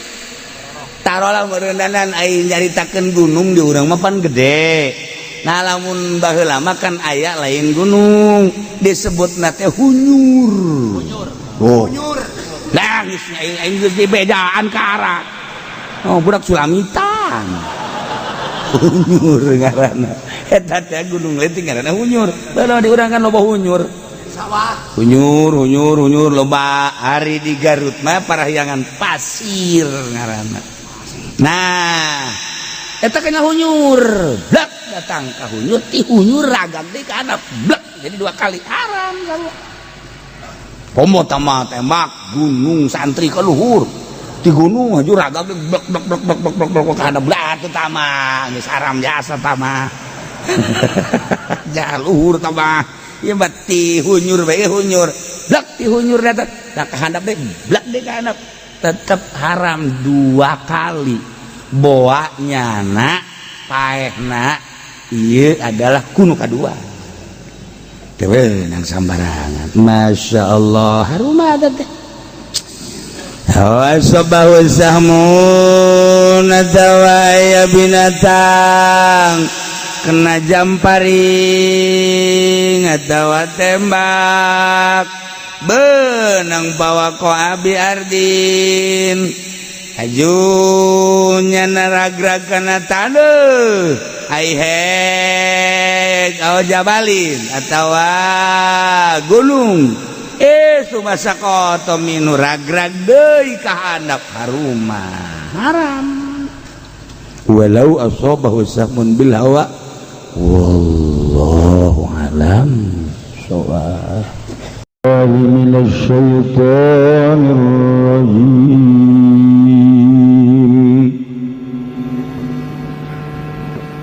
tarolah meureundanan aing nyaritakeun gunung di urang mah pan gede nah lamun baheula mah kan aya lain gunung disebutna teh hunyur. Oh. Hunyur. Lah geus aing geus dibejaan ka arah. Oh budak Sulamitan. Hunyur ngaranna. Eta teh gunung leutik ngaranna hunyur. Baheula di urang kan loba hunyur. Hunyur hunyur hunyur loba hari di Garut mah Parahyangan pasir ngaranna. Nah, eta kena hunyur, blak datang ka hunyur, ti hunyur ragag deui ka handap, blak, jadi dua kali haram sarua. Komo tama tembak gunung santri ke luhur di gunung aja ragag deui blak blak blak blak blak blak blak ka handap, blak teu tama geus haram jasa tama. Ja luhur tama ieu mah ti hunyur bae hunyur, blak ti hunyur datang da ka handap deui, blak deui ka handap, tetep haram dua kali. Boa nyana paehna ieu adalah kunu kadua. Teu meunang sambarangan. Masya Allah, haruma teh. Asabahu sahmun atawa aya binatang kena jamparing atawa tembak benang bawa ko abi ardin ajunya naragrag kana taneuh aihek au jabalin atawa gunung sumasa minu ragrag deui ka handap haruma haram walau asabahu sahmun bil hawa wallahu alam shawab. من الشيطان الرجيم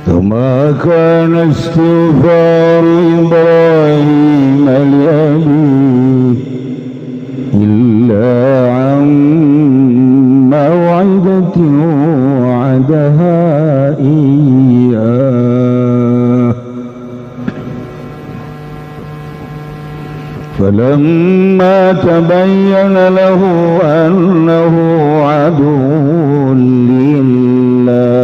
وما كان استغفار إبراهيم لأبيه إلا عن موعدة وعدها إياه فلما تبين له أنه عدو لله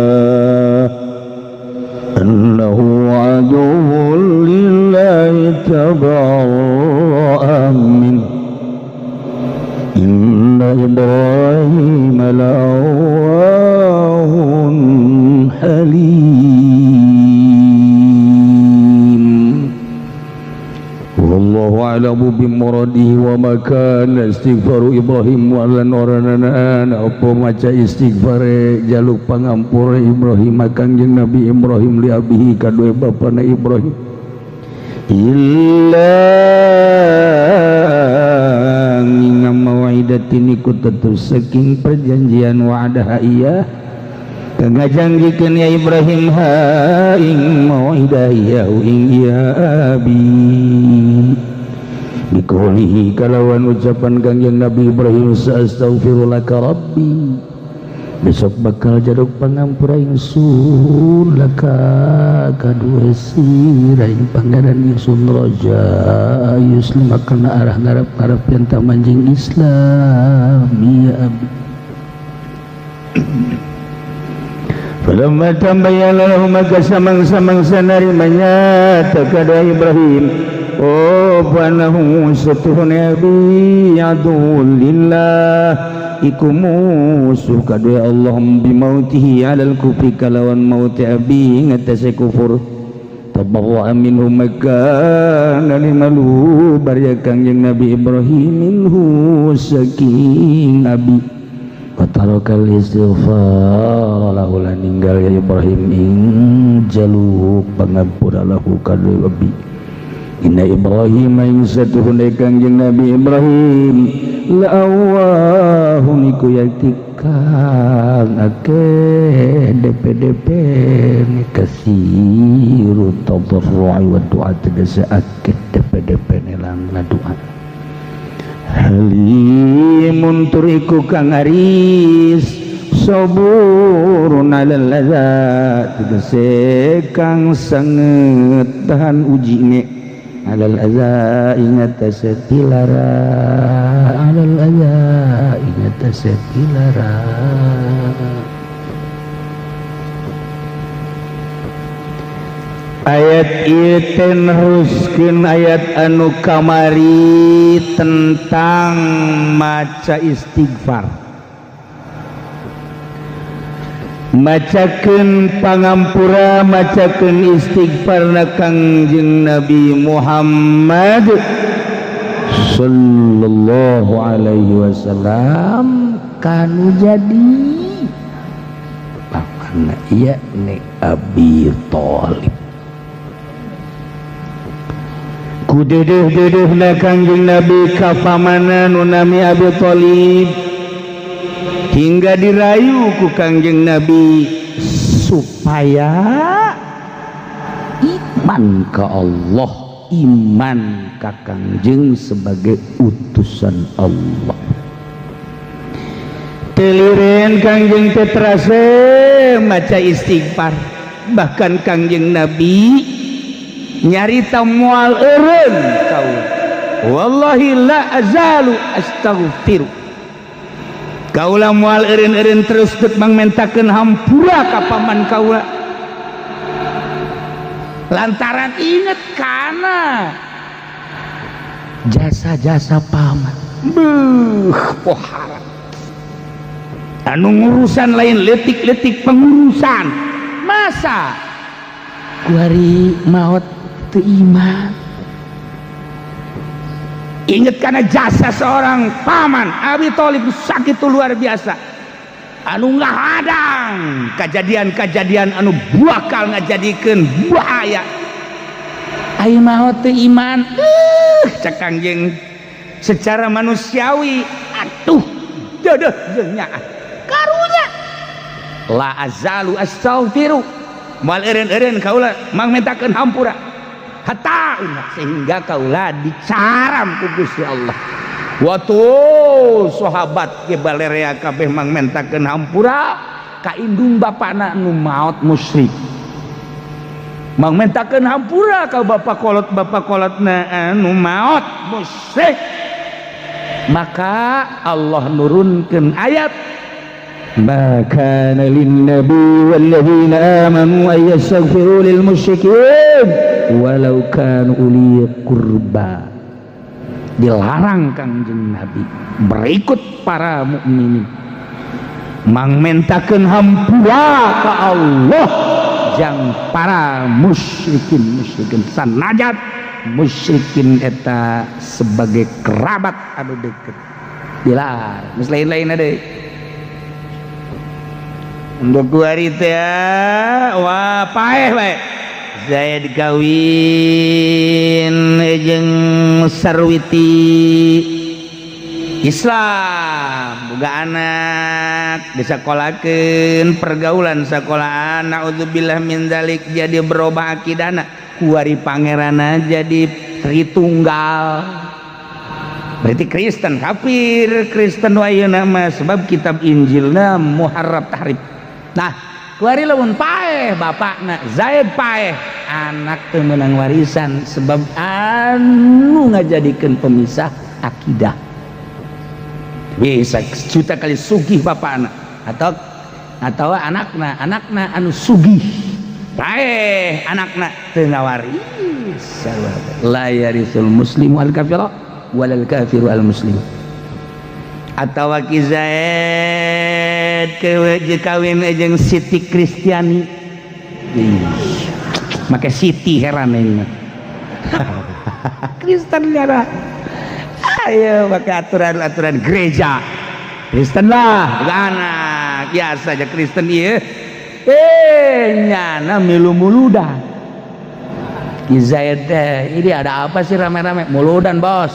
أنه عدو لله تبرأ منه إن إبراهيم لأواه حليم. والله أعلم بمراده. وما كان استغفار إبراهيم walan oranana apa maca istighfar jaluk pangampura Ibrahim Kangjeng Nabi Ibrahim li abihi kadue bapana Ibrahim illa ngingam mau'idatin iku tetep saking perjanjian wa'adaha iya kangajangikeun ya Ibrahim ha ing mau'idah ya ing ya abi bikaulihi kalawan ucapan Kangjeng Nabi Ibrahim astaghfirullah rabbi besok bakal jaluk pangampura ingsun laka kadue sira ing pangeran ingsun raja yuslim kana arah ngarep-ngarep yen manjing Islam ya abi. Falamma tabayyana lahu maka samang-samangsa narimanya takada Ibrahim oh panahu satuhun abi adu lillah iku musuh kadue Allah bimautihi alal kufri kalawan mauti abi ngatasi kufur tabarra'a minhu maka nalimalu barya Kangjeng Nabi Ibrahim minhu saking abi watarakal istighfar lahu lan ninggal ya Ibrahim ing jaluk pangampura lahu kadue abi. Inna Ibrahim ing satuhune Kangjeng Nabi Ibrahim la'awahun iku yakti kang akeh DPDP kasiru tadarru'i wa du'a tegese akeh DPDP lan doa halimun tur iku kang aris saburun alal ladza tegese kang sanget tahan ujine alal adza ingat setilara alal adza ingat setilara. Ayat ieu teh neruskeun ayat anu kamari tentang maca istighfar, macakeun pangampura, macakeun istighfarna Kangjeng Nabi Muhammad Sallallahu alaihi wasallam kanu jadi pamanna, yakni Abi Thalib. Ku dedeh-dedehna Kangjeng Nabi ka pamanna nu nami Abi Thalib, hingga dirayu ku Kangjeng Nabi supaya iman ke Allah, iman ka Kangjeng sebagai utusan Allah. Teliren Kangjeng teh terase maca istighfar. Bahkan Kangjeng Nabi nyarita, "Moal eureun kau, wallahi la azalu astaghfiru." Kaula moal eureun-eureun terus dek mangmentakeun hampura ka paman kaula, lantaran inget kana jasa-jasa paman. Beuh, pohara anu ngurusan lain letik-letik pengurusan, masa kuari maut teu iman. Ingat karena jasa seorang paman Abi Thalib sakit luar biasa, anu ngahadang kejadian-kejadian anu bakal ngajadikeun bahaya. Ayo maot teu iman, cek Kangjeng, secara manusiawi atuh dedeh jeung nyaah. Karunya la azalu astaghfiru, moal eureun-eureun kaula mangmentakeun hampura hatta sehingga kaula dicaram ku Gusti Allah. Waktu sahabat ke balerea kabeh mangmentakeun hampura ka indung bapana nu maot musyrik, mangmentakeun hampura ka bapak kolot, bapak kolotna anu maot musyrik. Maka Allah nurunkeun ayat, ما كان للنبي والذين آمنوا أن يستغفروا للمشركين ولو كانوا أولي قربى. Dilarang Kangjeng Nabi berikut para mukminin mangmentakeun hampura ka Allah jang para musyrikin musyrikin, sanajan musyrikin eta sebagai kerabat anu deket. Dilarang. Geus lain-lain ada untuk kuari teh. Wah, paeh bae Zaid kawin jeung Sarwiti, Islam, boga anak, disekolakeun, pergaulan sekolahan, naudzubillah min dzalik, jadi berubah akidana. Kuari pangerana jadi Tritunggal, berarti Kristen, kafir Kristen ayeuna mah, sebab kitab Injilna muharraf tahrif. Nah, kuari lamun paeh bapakna Zaid, paeh anak teu meunang warisan, sebab anu ngajadikeun pemisah akidah. Bisa juta kali sugih bapakna atau anakna, anakna anu sugih, paeh anakna teu ngawaris. La yarisul muslimu al kafira walal kafiru al muslim. Atau Ki Zaid kawin jeung Siti Kristiani, make Siti, heran ini mah. Kristen nyara, ayo pakai aturan-aturan gereja Kristen lah. Anak biasa aja Kristen, iya, nyana milu muludan. Ki Zaid teh, "Ini ada apa sih rame-rame?" "Muludan, bos."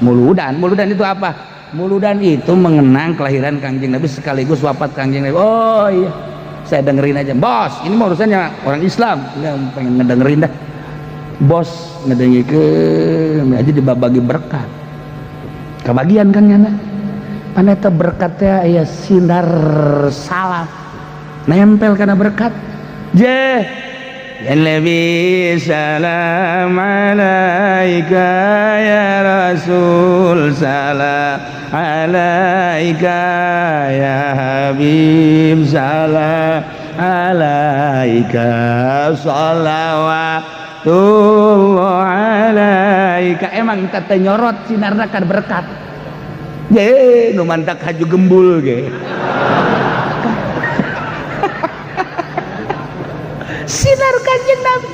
"Muludan? Muludan itu apa?" "Muludan itu mengenang kelahiran Kangjeng Nabi sekaligus wafat Kangjeng Nabi." "Oh iya, saya dengerin aja, bos. Ini mau urusannya orang Islam, nggak pengen ngedengerin dah, bos." Ngedengerin aja dibagi berkat, kebagian kan nyana paneta berkatnya ya, sinar salam nempel karena berkat je. Ya Nabi salam alaika, ya Rasul salam alaika, ya Habib salam alaika, salawatullah alaika. Emang teh nyorot sinarna kan berkat ye, nu mantak haju gembul ge sinar Kanjeng Nabi.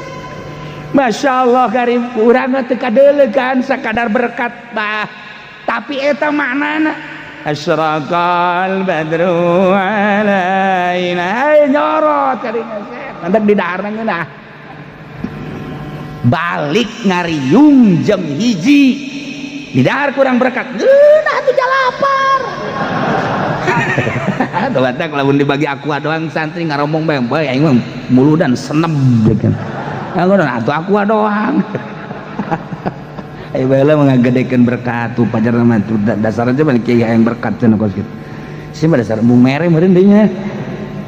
Masya Allah karim, urang mah teu kadeuleukan sakadar berkat bah, tapi eta maknana asyraqal badru alaina. Hey, nyorot kadinya nanti di daharna ngeunah balik ngariung jam 1 di dahar kurang berkat ngeunah tuh jalapar. Tuh batak lamun dibagi aqua doang santri ngaromong bae bae aing mah muludan seneb gitu. Ya ngono atuh aqua doang. Ayo bae lah ngagedekeun berkat tuh pajar mah tuh dasar aja mah kiai hayang berkat cenah kos kitu. Sih mah dasar mung mere meureun deui nya.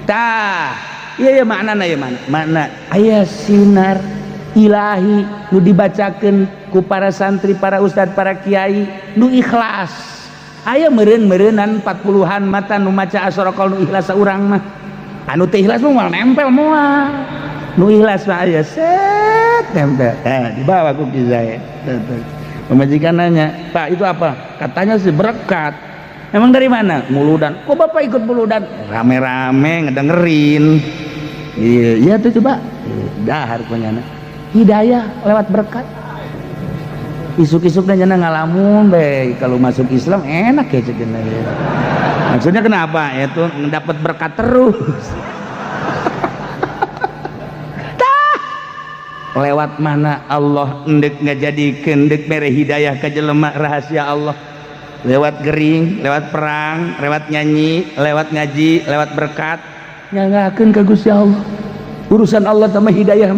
Tah, iya ya maknana ya mana? Makna aya sinar ilahi nu dibacakeun ku para santri, para ustad, para kiai nu ikhlas. Aya meureun-meureunan 40-an mata nu maca asyraqal nu ikhlas saurang mah. Anu teu ikhlas mah moal nempel moal. Nu ikhlas mah aya set nempel. Eh, dibawa ku Ki Zaid. Pemajikan nanya, "Pak, itu apa?" Katanya sih berkat. Emang dari mana? Muludan. Kok Bapak ikut muludan? Rame-rame ngedengerin. Iya, iya tuh coba. Dahar punya hidayah lewat berkat. Isuk-isuk dan jana ngalamun be kalau masuk Islam enak ya cek ya. Maksudnya kenapa? Itu dapat berkat terus. Tah. Lewat mana Allah endek ngajadikeun endek mere hidayah ka jelema rahasia Allah. Lewat gering, lewat perang, lewat nyanyi, lewat ngaji, lewat berkat. Nyanggakeun ka Gusti Allah. Urusan Allah sama hidayah.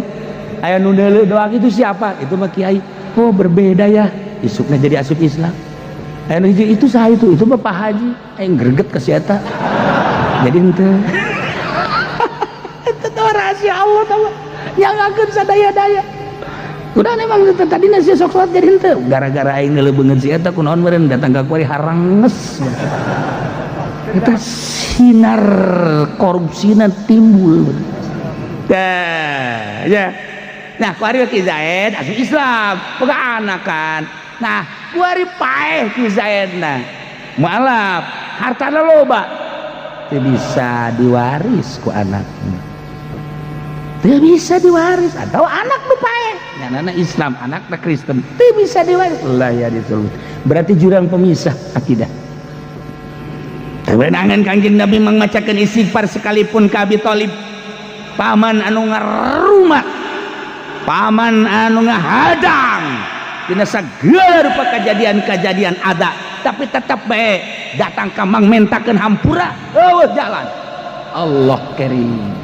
Aya nu deuleu doang itu siapa? Itu mah kiai. Oh berbeda ya, isuknya jadi asup Islam. Aya nu hiji itu saha itu mah Pak Haji. Aing greget ka si eta. Jadi henteu. Itu tuh rahasia Allah tahu. Nyanggakeun sadaya-daya. Udah emang tadi nasi sok sholat jadi henteu. Gara-gara aing deuleu beungeut si eta kunaon meureun datang ka kuari haranges. Eta sinar korupsina timbul. Dah, ya. Nah, kuari Ki Zaid asup Islam, boga anak kan. Nah, kuari paeh Ki Zaid nah. Mualaf, hartana loba. Teu bisa diwaris ku anaknya. Teu bisa diwaris atau anak nu paeh. Nyanana Islam, anakna Kristen. Teu bisa diwaris. Lah ya disebut. Berarti jurang pemisah akidah. Kewenangan Kangjeng Nabi mengacakan istighfar sekalipun ka Abi Thalib. Paman anu ngarumat, paman anu ngahadang dina sagala rupa kejadian-kejadian ada, tapi tetap bae datang ka mang mentakeun hampura, eueuh jalan. Allah karim.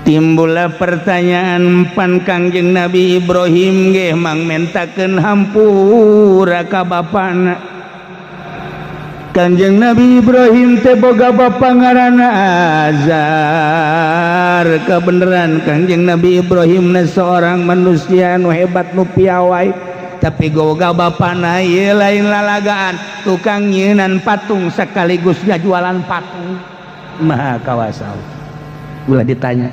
Timbullah pertanyaan pan Kangjeng Nabi Ibrahim ge mang mentakeun hampura ka bapana. Kanjeng Nabi Ibrahim teh boga bapa ngaranna Azar. Kebenaran Kanjeng Nabi Ibrahim na seorang manusia nu hebat nu piawai, tapi boga bapana ieu lain lalagaan, tukang nyeunan patung sekaligus jualan patung. Maha kawasa. Ulah ditanya,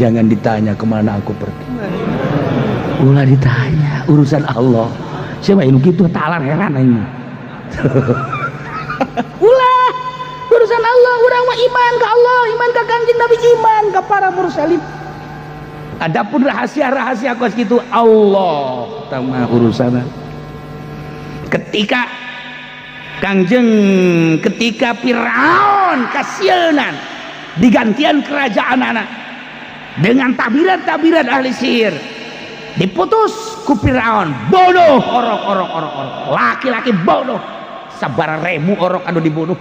jangan ditanya kemana aku pergi, ulah ditanya urusan Allah. Siapa ini gitu talar heran ini. Ulah, urusan Allah. Urang mah iman ke Allah, iman ke Kanjeng Nabi, iman ke para mursalin. Adapun rahasia-rahasia kos gitu Allah sama urusan. Ketika Kangjeng, ketika Firaun kasieunan digantian kerajaan anak dengan tabiran-tabiran ahli sihir, diputus ku Firaun, bodoh orok orok orok orok laki-laki bodoh sabar ribu orok anu dibunuh.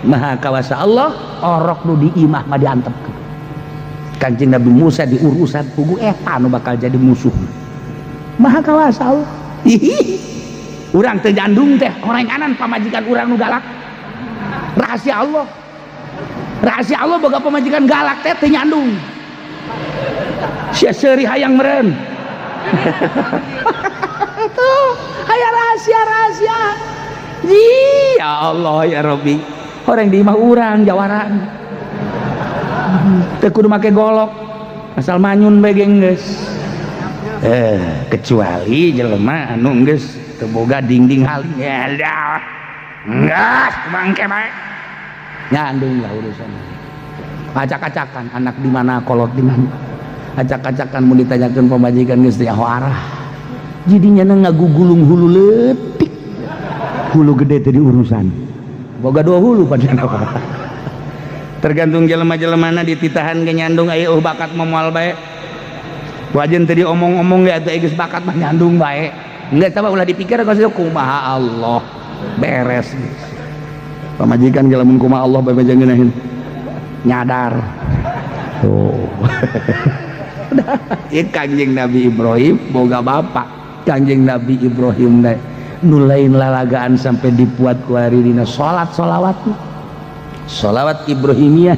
Maha kawasa Allah, orok nu di imah mah diantepkeun. Kanjeng Nabi Musa diurusan pugu eta nu bakal jadi musuh. Maha kawasa Allah. Urang teu jandung teh orenganan pamajikan urang nu galak. Rahasia Allah, rahasia Allah, boga pamajikan galak teh teu nyandung sia seuri hayang meureun. Tuh aya rahasia-rahasia. Ya Allah ya Rabbi, orang di imah urang jawaran teu kudu make golok, asal manyun bae geus. Kecuali jelema anu geus teu boga dingding haling ya dah geus bangke bae nyandung lah urusan acak-acakan anak di mana kolot di mana. Acak-acakan mun ditanyakeun pamajikan geus teu arah. Jadinya ngagugulung hulu leutik, hulu gede teh diurusan. Boga dua hulu pada. Tergantung jelema-jelemana, dititahan ge nyandung. Aya oh bakat moal bae. Wajen tadi omong-omong ya, atuh geus bakat mah nyandung bae. Enggak, coba ulah dipikir kalau kumaha Allah beres. Pamajikan ge lamun kumaha Allah bae ngeunahin. Nyadar. Tuh. Ieu Kangjeng Nabi Ibrahim boga bapak. Kangjeng Nabi Ibrahim teh nu lain lalagaan sampai dipuat ku hari dina salat, solawat, solawat Ibrahimiyah.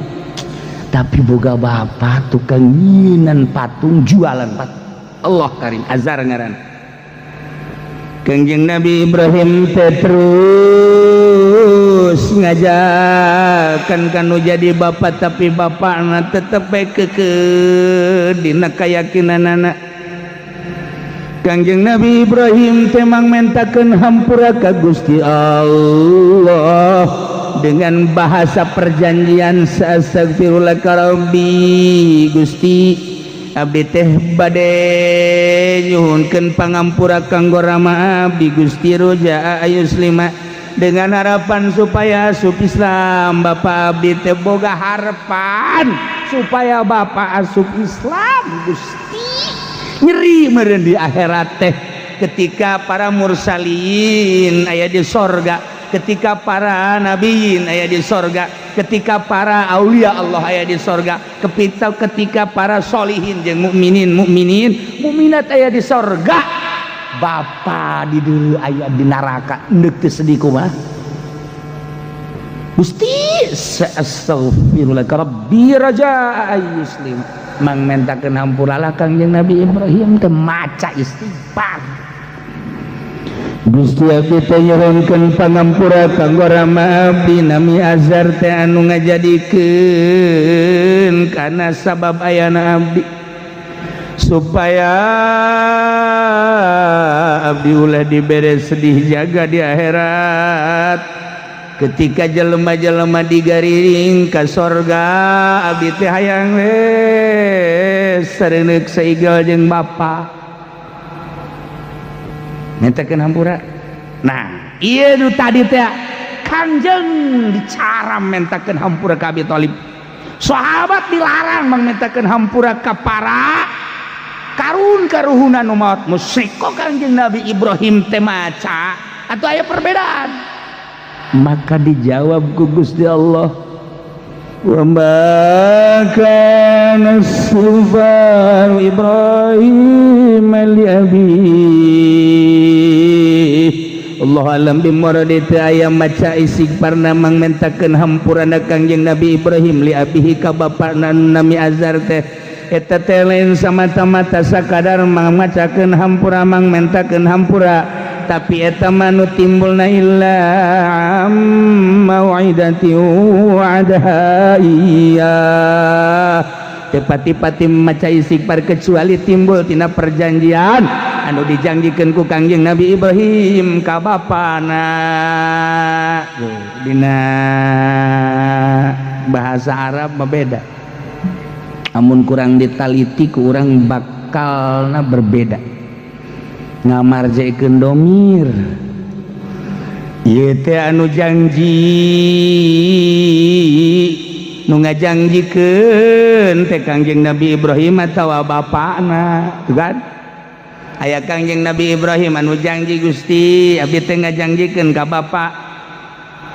Tapi boga bapak tukang nyinan patung, jualan patung. Allah karim, Azar ngaran. Kangjeng Nabi Ibrahim teh terus ngajakan kanu jadi bapak, tapi bapakna tetep bae keukeuh dina keyakinanana. Kangjeng Nabi Ibrahim teh mangmentakeun hampura ka Gusti Allah dengan bahasa perjanjian, "Astagfirullah rabbi, Gusti, abdi teh bade nyuhunkeun pangampura kanggo rama abdi, Gusti, roja ayuslima," dengan harapan supaya asup Islam. Bapak abdi teh boga harapan supaya bapak asup Islam, Gusti. Nyeri meureun di akhirat teh ketika para mursalin aya di sorga, ketika para nabiin aya di sorga, ketika para aulia Allah aya di sorga, ketika para solihin jeung mukminin, mukminin, mukminat aya di sorga, bapa di dulu aya di neraka. Ndek teu sedih kumaha? Gusti, astagfirullah rabbi raja ayyuslim. Mang mentakeun hampura lah Kangjeng Nabi Ibrahim teh maca istighfar. "Gusti, abdi teh nyuhunkeun pangampura kanggo rama abdi nami Azar teh anu ngajadikeun kana sabab ayana abdi, supaya abdi ulah dibere sedih jaga di akhirat ketika jelema-jelema digariring ka sorga. Abdi teh hayang we sareuneuh saigel jeung bapa." Mintakeun hampura. Nah, ieu nu tadi teh Kangjeng dicaram mentakeun hampura ka Abi Thalib. Sahabat dilarang mangmentakeun hampura ka para karun karuhunan nu maot musyrik, kok Kangjeng Nabi Ibrahim teh maca atau aya perbedaan? Maka dijawab ku Gusti Allah, "Wa ma kana istighfar Ibrahim li abi." Allah alam bimuradi teu aya maca istighfarna, mangmentakeun hampurana Kangjeng Nabi Ibrahim li abihi ka bapakna nami Azar teh. Eta teh lain samata-mata sakadar mangmacakeun hampura, mangmentakeun hampura, tapi eta mah nu timbulna illa mau'idati wa'adaha iyyah. Teu pati-pati maca istighfar kecuali timbul tina perjanjian anu dijanjikeun ku Kangjeng Nabi Ibrahim ka bapana. Dina bahasa Arab mah beda, amun kurang ditaliti ku urang bakalna berbeda. Ngamarjekeun domir ieu teh anu janji, nu ngajangjikeun teh Kangjeng Nabi Ibrahim atawa bapakna. Tuh kan aya Kangjeng Nabi Ibrahim anu janji, "Gusti, abdi teh ngajangjikeun ka bapak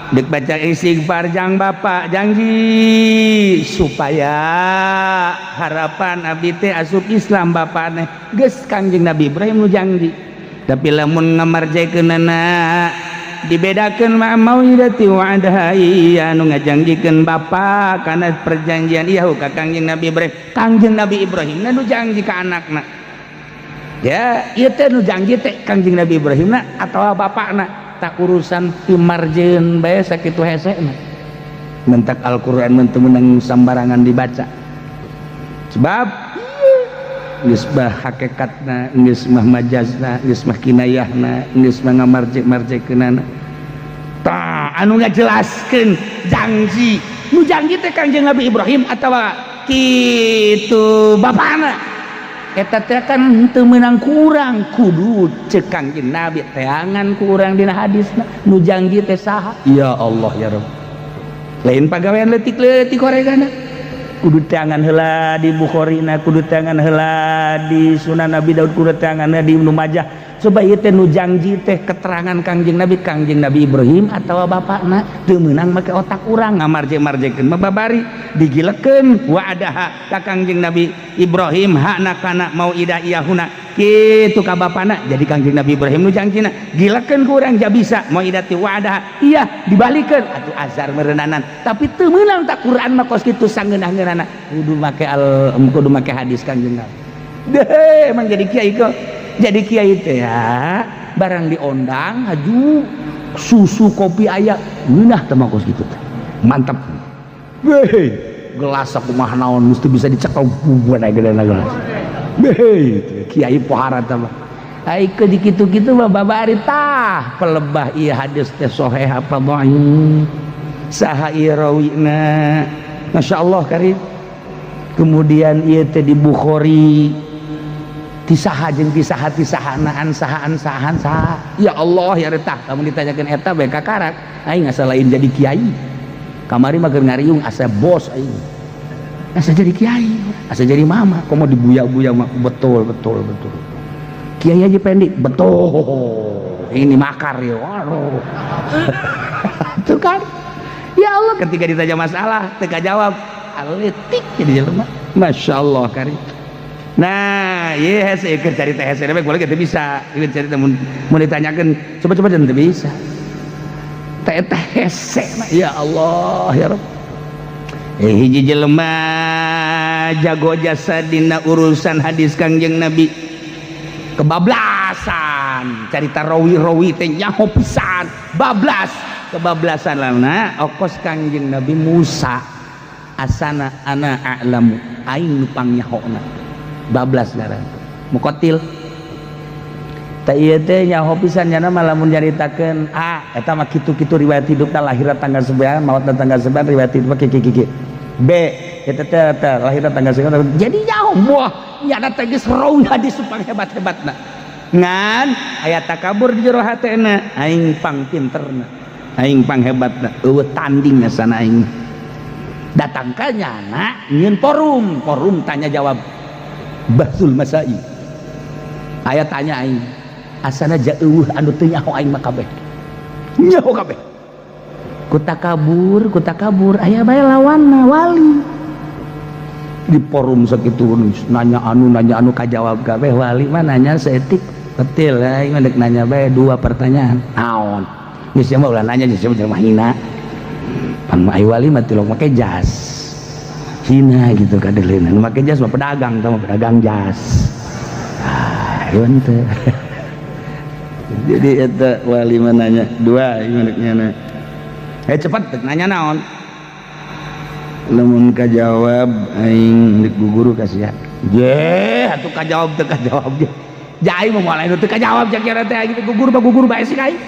dek baca istighfar jang bapak, janji supaya harapan abdi teh asup Islam bapak teh." Geus Kangjeng Nabi Ibrahim nu janji, tapi lamun ngamarjekeunana dibedakeun ma mauidati wa'adaha iya, anu ngajanjikeun bapak karena perjanjian iya ka Kangjeng Nabi Ibrahim. Kangjeng Nabi Ibrahim nu janji ka anakna ya, ieu teh nu janji teh Kangjeng Nabi Ibrahim na atawa bapakna? Tak urusan pimarjeun bae sakitu hesena. Mentak Al-Qur'an mun teu meunang sambarangan dibaca, sebab geus bah hakikatna, geus mah majazna, geus mah kinayahna, geus mah ngamarjek-marjekeunana. Tah, anu ngajelaskeun janji, nu janji teh Kangjeng Nabi Ibrahim atawa kitu bapakna? Eta teh kan teu meunang ku urang, kudu cek Kangjeng Nabi teangan ku urang dina hadisna nu janji teh saha. Ya Allah ya Rabb, lain pagawean leutik-leutik koregana, kudu teangan heula di Bukhari na, kudu teangan heula di Sunan Nabi Daud, kudu teangan heula di Ibnu Majah. Coba ieu teh nu janji teh keterangan Kangjeng Nabi, Kangjeng Nabi Ibrahim atawa bapakna. Teu meunang make otak urang ngamarje-marjekeun mah, babari digilekeun wa'adaha ka Kangjeng Nabi Ibrahim hakna kana mauidah iyahuna kitu ka bapana. Jadi Kangjeng Nabi Ibrahim nu janjina, gilekeun ku urang ja bisa mauidati wa'adaha iya dibalikeun atuh azar meureunanan, tapi teu meunang tak Quran mah kos kitu sangeunah-ngeunahna, kudu make al kudu make hadis Kangjeng Nabi. Deh, emang jadi kiai kok, jadi kiai teh ya barang diondang haju susu kopi aya ngeunah teh mah kos kitu teh mantap. Weh, gelas kumaha naon mesti bisa dicekel bubuan aya gedena gelas. Weh, kiai pohara teh mah. Ai ke di kitu-kitu mah babari tah pelebah ieu hadis teh sahih apa dhaif, saha ieu rawina. Masya Allah karim. Kemudian ieu teh di Bukhari tisaha jeung tisaha tisahanaan sahaan sahaan saha. Ya Allah ya retah, lamun ditanyakeun eta bae kakarak aing asa lain jadi kiai. Kamari mah keur ngariung asa bos aing, asa jadi kiai, asa jadi mama komo dibuya-buya mah. Betul betul betul, kiai aja pendek betul, ini makar ya. Waduh, itu kan ya Allah, ketika ditanya masalah teka jawab aletik jadi jelema. Masya Allah karim. Nah, iya hese keur carita hese we boleh teu bisa. Ieu carita mun mun ditanyakeun coba-coba dan teu bisa. Teh teh hese mah ya Allah ya Rabb. Eh, hiji jelema jago jasa dina urusan hadis Kangjeng Nabi kebablasan carita rawi-rawi teh nyaho pisan, bablas kebablasan lana okos Kangjeng Nabi Musa asana ana a'lamu aing nu pangnyaho bablas ngaran mukotil teh ieu teh nyaho pisan nyana mah. Lamun nyaritakeun A eta mah kitu-kitu riwayat hidupna, lahirna tanggal sekian, mautna tanggal sekian, riwayat hidup kieu kieu. B eta teh teh lahirna tanggal sekian, jadi nyaho wah nyana teh geus rawi hadis supang hebat-hebatna, ngan aya takabur di jero hatena, aing pang pinterna, aing pang hebatna, eueuh tanding sana aing. Datang ka nyana nyieun forum, forum tanya jawab Bahtsul Masail. Aya tanya aing asana ja eueuh anu teu nyaho, aing mah kabeh nyaho kabeh. Ku takabur, ku takabur aya bae lawanna wali di forum sakitu nanya anu nanya anu kajawab kabeh. Wali mah nanya seetik betil, aing mah dek nanya bae dua pertanyaan. Naon geus mah ulah nanya, geus mah hina pan. Ai wali mah tilok make jas hina gitu kadelena. Nu make jas mah pedagang tah mah, pedagang jas. Ah, ieu teh jadi eta wali mah nanya dua, ieu dek nyana. Eh, cepat dek nanya naon, lamun kajawab aing dek guguru ka sia. Je atuh kajawab teu kajawab je jai mah moal teu kajawab cek kira teh aing gugur mah gugur bae sih aing.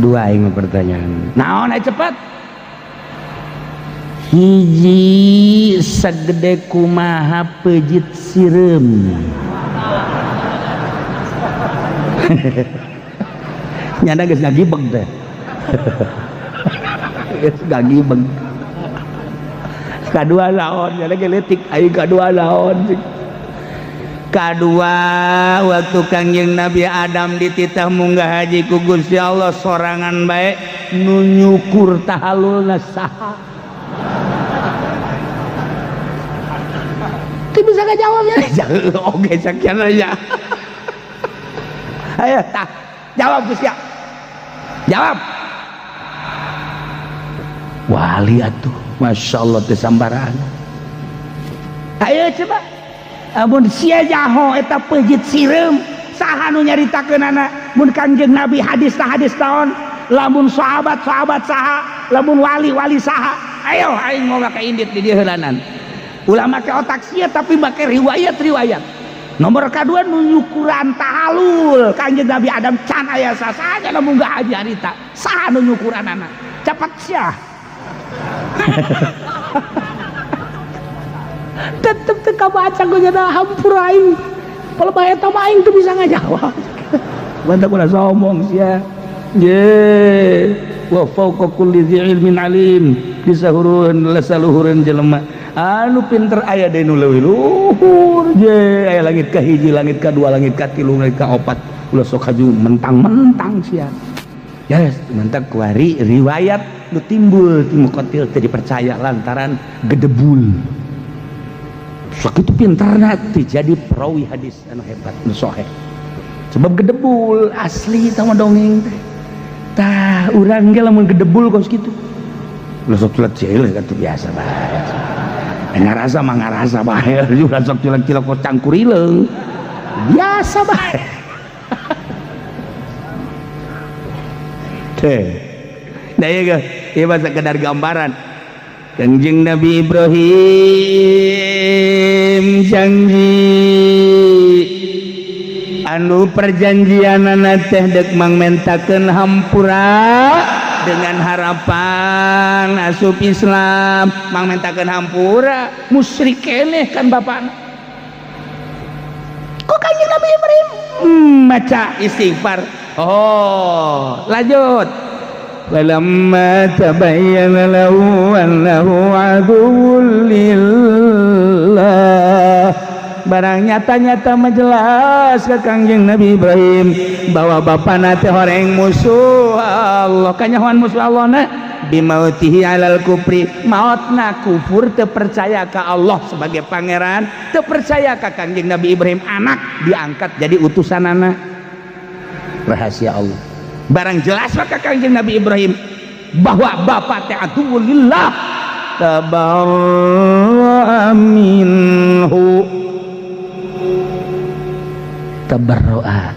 Dua aing mah pertanyaan. Naon aing cepat. Hiji, sagede kumaha pejit sireum? Nyana geus ngagibeg teh, geus ngagibeg. Kadua naon? Nyana ge leutik aing. Kadua naon? Kadua, waktu Kangjeng Nabi Adam dititah munggah haji ku Gusti Allah sorangan bae, nu nyukur tahalulna saha? Teu bisa ngajawab ya. Oke, sekian aja. Ayo tah jawab Gus ya, jawab wali atuh. Masya Allah teh sambarangan. Ayo coba, amun sia jaho eta pejit sireum saha nu nyaritakeunana? Mun Kangjeng Nabi hadis tah hadis taon, lamun sahabat sahabat saha, lamun wali wali saha? Ayo, aing mau make indit di dieu heulanan, ulah make otak sia tapi make riwayat riwayat. Nomor kedua, nu nyukuran tahalul Kangjeng Nabi Adam can aya sasanya nu munggah haji harita, saha nu nyukuranana? Cepat sia. Tetep teu kabaca ku nya hampura aing. Palebah eta mah aing teu bisa ngajawab. Mantap ulah sombong sia. Ye, wa fawqa kulli dzi ilmin alim. Disahuruheun lasaluhureun jelema. Anu pinter aya deui nu leuwih luhur. Je, aya langit ka hiji, langit ka dua, langit ka tilu, langit ka opat. Ulah sok haju mentang-mentang sia. Ya, mantap kuari riwayat nu timbul ti Muqatil teu dipercaya lantaran gedebul. Sakitu pinterna teu jadi perawi hadis anu hebat, nu sahih. Sebab gedebul asli tah mah dongeng teh. Tah urang ge lamun gedebul kos kitu. Ulah sok culek-cilek atuh biasa bae. Ngarasa mah ngarasa bae, ulah sok culek-cilek kos cangkurileung. Biasa bae. Teh. Nah ieu ieu mah sekedar gambaran. Kangjeng Nabi Ibrahim janji anu perjanjianana teh dek mangmentakeun hampura dengan harapan asup Islam, mangmentakeun hampura musyrik keneh kan bapakna. Kok Kangjeng Nabi Ibrahim maca istighfar. Oh, lanjut. Falamma tabayyana lahu annahu aduwwun lillah. Barang nyata-nyata menjelas ke Kangjeng Nabi Ibrahim bahwa bapana teh horeng musuh Allah, kanyahoan musuh Allah na bimautihi alal kufri, mautna kufur, teu percaya ka Allah sebagai pangeran, teu percaya ka Kangjeng Nabi Ibrahim anak diangkat jadi utusanana. Rahasia Allah. Barang jelas maka Kangjeng Nabi Ibrahim bahwa bapak teh aduwwun lillah, tabarra'a minhu, tabarra'a,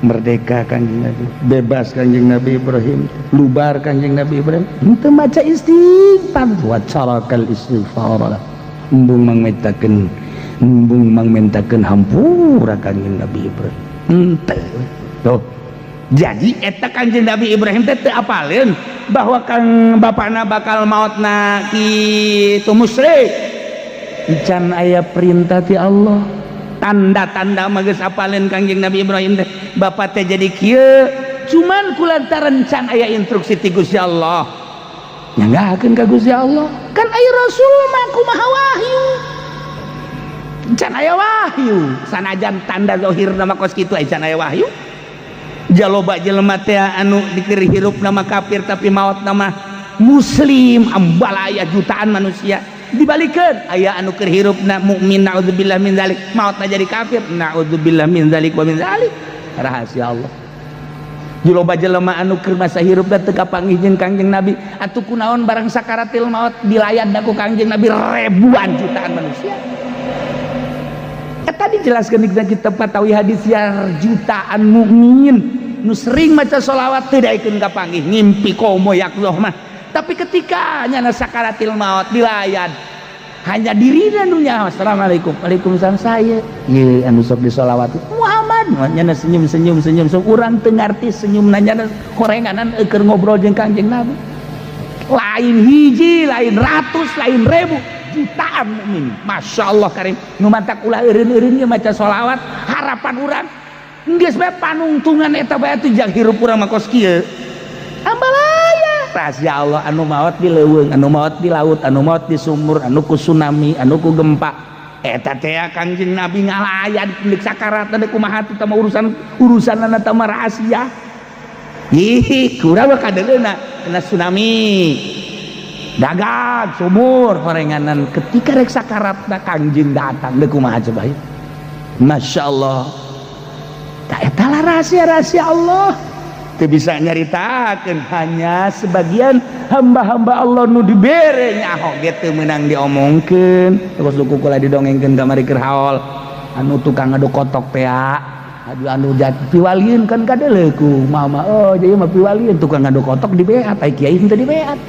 merdeka Kangjeng Nabi, bebas Kangjeng Nabi Ibrahim, lubar Kangjeng Nabi Ibrahim, henteu maca istighfar wa tarakal istighfar, embung mangmentakeun, embung mangmentakeun hampura Kangjeng Nabi Ibrahim henteu. Tuh, jadi eta Kangjeng Nabi Ibrahim teh teu apaleun bahwa kang bapana bakal mautna kitu musyrik. Can aya perintah ti Allah, tanda-tanda mah geus apaleun Kangjeng Nabi Ibrahim teh bapak teh jadi kieu, cuman kulantaran can aya instruksi ti Gusti Allah, nyanggakeun ka Gusti Allah kan aya Rasul mah kumaha wahyu, can aya wahyu sanajan tanda zahir nama kos kitu can aya wahyu. Jaloba jelema teh anu dikir hirup nama kafir tapi maut nama muslim, ambalaya jutaan manusia. Dibalikeun aya anu keur hirupna mukmin, naudzubillah min zalik, mautna jadi kafir, naudzubillah min zalik wa min zalik. Rahasia Allah. Jaloba jelema anu keur masa hirupna teu kapanggih jeung Kangjeng Nabi, atuh kunaon barang sakaratil maut dilayan ku Kangjeng Nabi ribuan jutaan manusia. Tadi dijelaskan di kitab Fatawi hadis ya, jutaan mukmin nu sering maca sholawat teu daekeun kapanggih ngimpi komo yakzoh mah, tapi ketika nyana sakaratil maut dilayan hanya dirina nu nyaho, assalamualaikum, waalaikumsalam, saya ieu anu sok disolawat Muhammad. Nyana senyum senyum senyum, sok urang teu ngarti senyum nyana horenganan keur ngobrol jeung Kangjeng Nabi. Lain hiji, lain ratus, lain ribu, jutaan mukmin, Masya Allah karim. Nu mantak ulah eureun-eureun ieu maca sholawat, harapan urang geus bae panungtungan eta bae atuh jang hirup urang mah kos kieu. Ambalaya rahasia Allah, anu maot di leuweung, anu maot di laut, anu maot di sumur, anu ku tsunami, anu ku gempa, eta teh Kangjeng Nabi ngalayan deuk sakarat deuk kumaha teh mah urusan urusanana teh mah rahasia. Ih, kurang mah kadeuleuna kena tsunami, dagang sumur horenganan, ketika rek sakaratna Kangjeng datang deuk kumaha coba ya. Masya Allah, tak eta lah rahasia-rahasia Allah teu bisa nyaritakeun, hanya sebagian hamba-hamba Allah nu dibere nyaho ge teu meunang diomongkeun. Terus ku kula didongengkeun kamari keur haol, anu tukang ngadu kotok teh, aduh, anu jat piwalieun kan kadeuleu ku mama, oh jadi mah piwalieun tukang ngadu kotok dibeat, ai kiai henteu dibeat.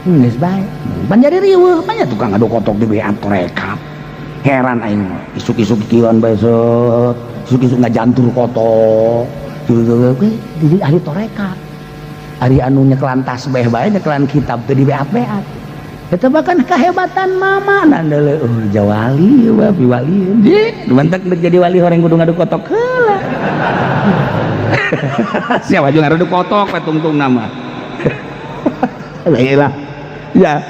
Geus bae pan jadi riweuh banyak tukang ngadu kotok dibeat torekat. Heran aing, isuk-isuk kieuan bae set, isuk-isuk ngajantur kotok jadi ahli torekat. Ari anu nyekelan tasbih bae, nyekelan kitab teu dibeat-beat. Eta bahkan kehebatan mama nandele, oh jawali babi wali di mantak jadi wali orang kudu ngadu kotok heula. Siapa juga ngadu kotok tungtung nama. Lah ya,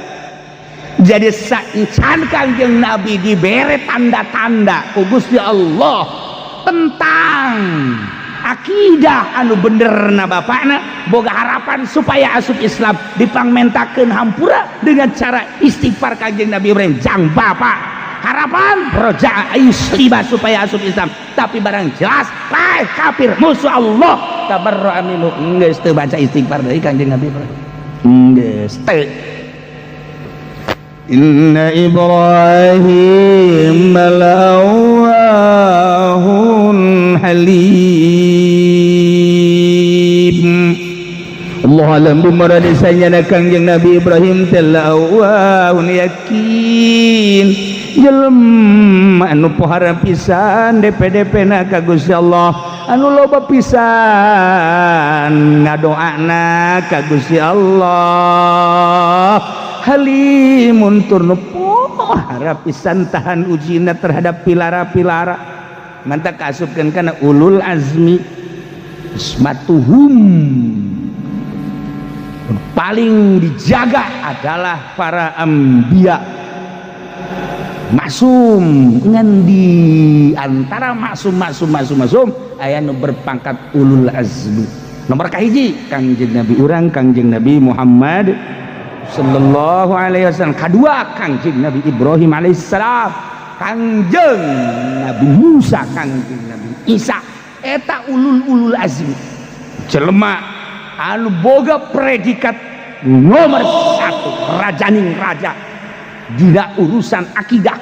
jadi sacan Kangjeng Nabi dibere tanda-tanda ku Gusti Allah tentang akidah anu bener na bapakna boga harapan supaya asup Islam, dipangmentakeun hampura dengan cara istighfar. Kanjeng Nabi Ibrahim jang bapak harapan roja yuslima supaya asup Islam, tapi barang jelas paeh kafir musuh Allah, tabarra minhu, geus teu baca istighfar deui Kanjeng Nabi Ibrahim, geus teu. Inna Ibrahim la'awwahun halim. Allah alam bimuradi sanyana Kangjeng Nabi Ibrahim teh la'awwahun, yakin jelema anu pohara pisan DPDP na ka Gusti Allah, anu loba pisan ngadoana ka Gusti Allah, halimun tur nu pohara pisan tahan ujina terhadap pilara-pilara. Mantak kaasupkeun kana ulul azmi, ismatuhum, paling dijaga adalah para anbiya maksum. Ngan di antara maksum maksum maksum maksum aya nu berpangkat ulul azmi. Nomor kahiji Kangjeng Nabi urang, Kangjeng Nabi Muhammad sallallahu alaihi wasallam. Kedua Kangjeng Nabi Ibrahim alaihissalam, Kangjeng Nabi Musa, Kangjeng Nabi Isa. Eta ulul ulul azmi, jelema anu boga predikat nomor satu rajaning raja dina urusan akidah,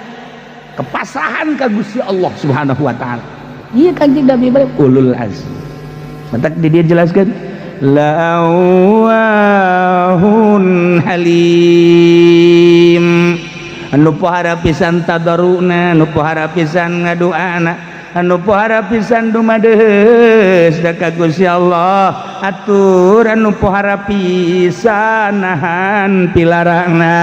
kepasrahan ke Gusti Allah Subhanahu wa taala. Iya, Kanjeng Nabi Ibrahim ulul azmi. Mantak di dia jelaskan la'awwahun halim, anu pohara pisan tadaruna, anu pohara pisan ngaduana, anu pohara pisan dumadeus da ka Gusti Allah, atur anu pohara pisan nahan pilarangna.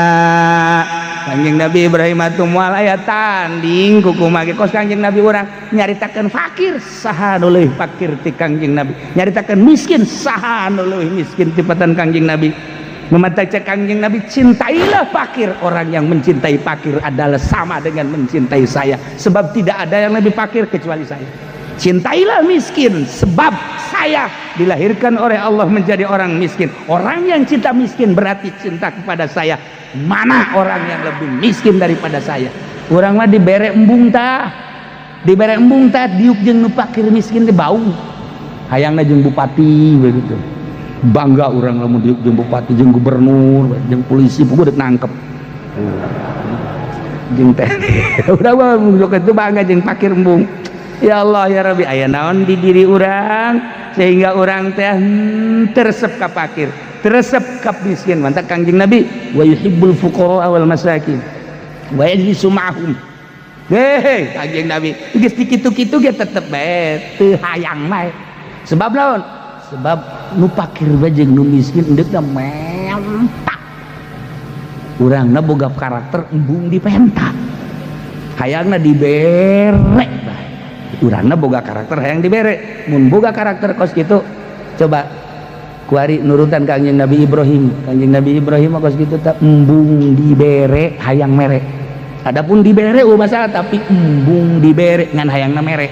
Kanjeng Nabi Ibrahim atuh moal aya tanding kukumaha ge kos Kanjeng Nabi urang. Nyaritakeun fakir, saha nu leuwih fakir ti Kanjeng Nabi? Nyaritakeun miskin, saha nu leuwih miskin tibatan Kanjeng Nabi? Memata cek Kanjeng Nabi, cintailah fakir. Orang yang mencintai fakir adalah sama dengan mencintai saya, sebab tidak ada yang lebih fakir kecuali saya. Cintailah miskin, sebab saya dilahirkan oleh Allah menjadi orang miskin. Orang yang cinta miskin berarti cinta kepada saya. Mana orang yang lebih miskin daripada saya? Urang mah dibere embung tah, dibere embung tah, diuk jeung nu fakir miskin teh bau. Hayangna jeung bupati begitu. Bangga urang lamun diuk jeung bupati, jeung gubernur, jeung polisi, pokoknya dek nangkep. Jeung teh urang mah itu bangga jeung fakir embung. Ya Allah ya Rabbi, aya naon di diri urang sehingga urang teh teresep ka fakir, teresep ka miskin? Mantak Kangjeng Nabi wa yuhibbul fuqara wal masakin wa yajlisu ma'hum. Heh, Kangjeng Nabi geus dikitu-kitu ge tetep bae teu hayang bae. Sebab naon? Sebab nu fakir bae jeung nu miskin endeukna menta. Urangna boga karakter embung dipenta, hayangna dibere bae. Urangna boga karakter hayang dibere. Mun boga karakter kos kitu, coba kuari nurutan Kangjeng Nabi Ibrahim. Kangjeng Nabi Ibrahim kos kitu tak embung dibere hayang mere. Adapun dibere eueuh masalah, tapi embung dibere ngan hayangna mere.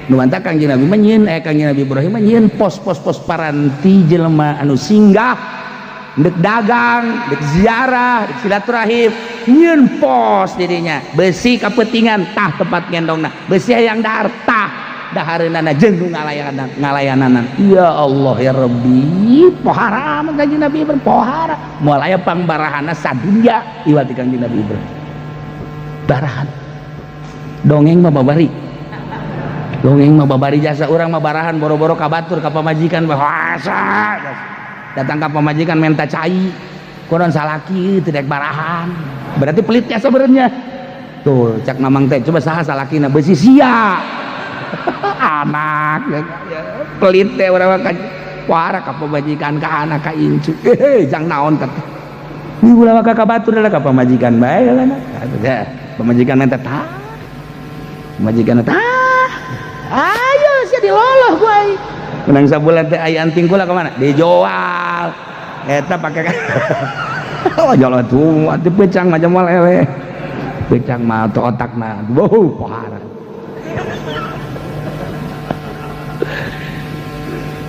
Nu mantak Kangjeng Nabi mah nyieun, Kangjeng Nabi Ibrahim mah nyieun pos-pos pos paranti jelema anu singgah dek dagang, dek ziarah, dek silaturahim, nyieun pos dirinya. Besi kapetingan tah tempat gendongna, besi hayang dahar tah dahareunana, jeung nu ngalayanan ngalayanan. Ya Allah ya Rabbi, pohara Kanjeng Nabi Ibrahim, pohara. Moal aya pangbarahana sadunya iwal ti Kanjeng Nabi Ibrahim. Barahan dongeng mah babari, dongeng mah babari jasa. Urang mah barahan boro-boro ka batur, ka pamajikan bahasa datang ka pamajikan minta cai konon salaki tidak barahan, berarti pelitnya sebenarnya tuh. Cak mamang teh, coba saha salakina? Besi sia anak ya, ya, pelit teh urang mah wara ka pamajikan, ka anak, ka incu, eh jang naon teh. Ulah ka batur lah ka pamajikan bae lah. Ya, pamajikan teh tah. Pamajikan tah. Ayo sia diloloh ku aing. Menang sabulan teh aya anting kula kemana? Dijual. Eta pake oh jalan tuh, atuh pecang macam moal eleh. Pecang mah atau otakna. Wow, parah.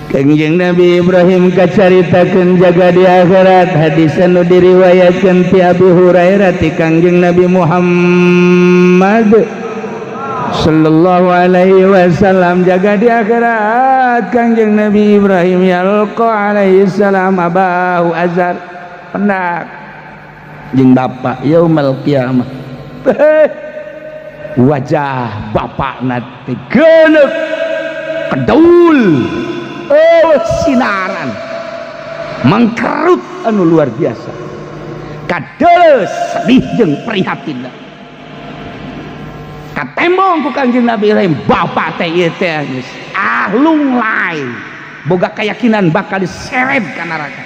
Kangjeng Nabi Ibrahim kacaritakeun jaga di akhirat hadis anu diriwayatkeun ti Abi Hurairah ti Kangjeng Nabi Muhammad sallallahu alaihi wasallam jaga di akhirat Kangjeng Nabi Ibrahim yalqa alaihi salam abahu azar pendak jeung bapak yaumul qiyamah. Wajah bapakna teh geuneuk kedaul sinaran mangkerut anu luar biasa kadeles sedih jeung prihatin katembong ku Kangjeng Nabi Ibrahim bapak teh ieu teh geus ah lunglai boga keyakinan bakal diseret ka neraka.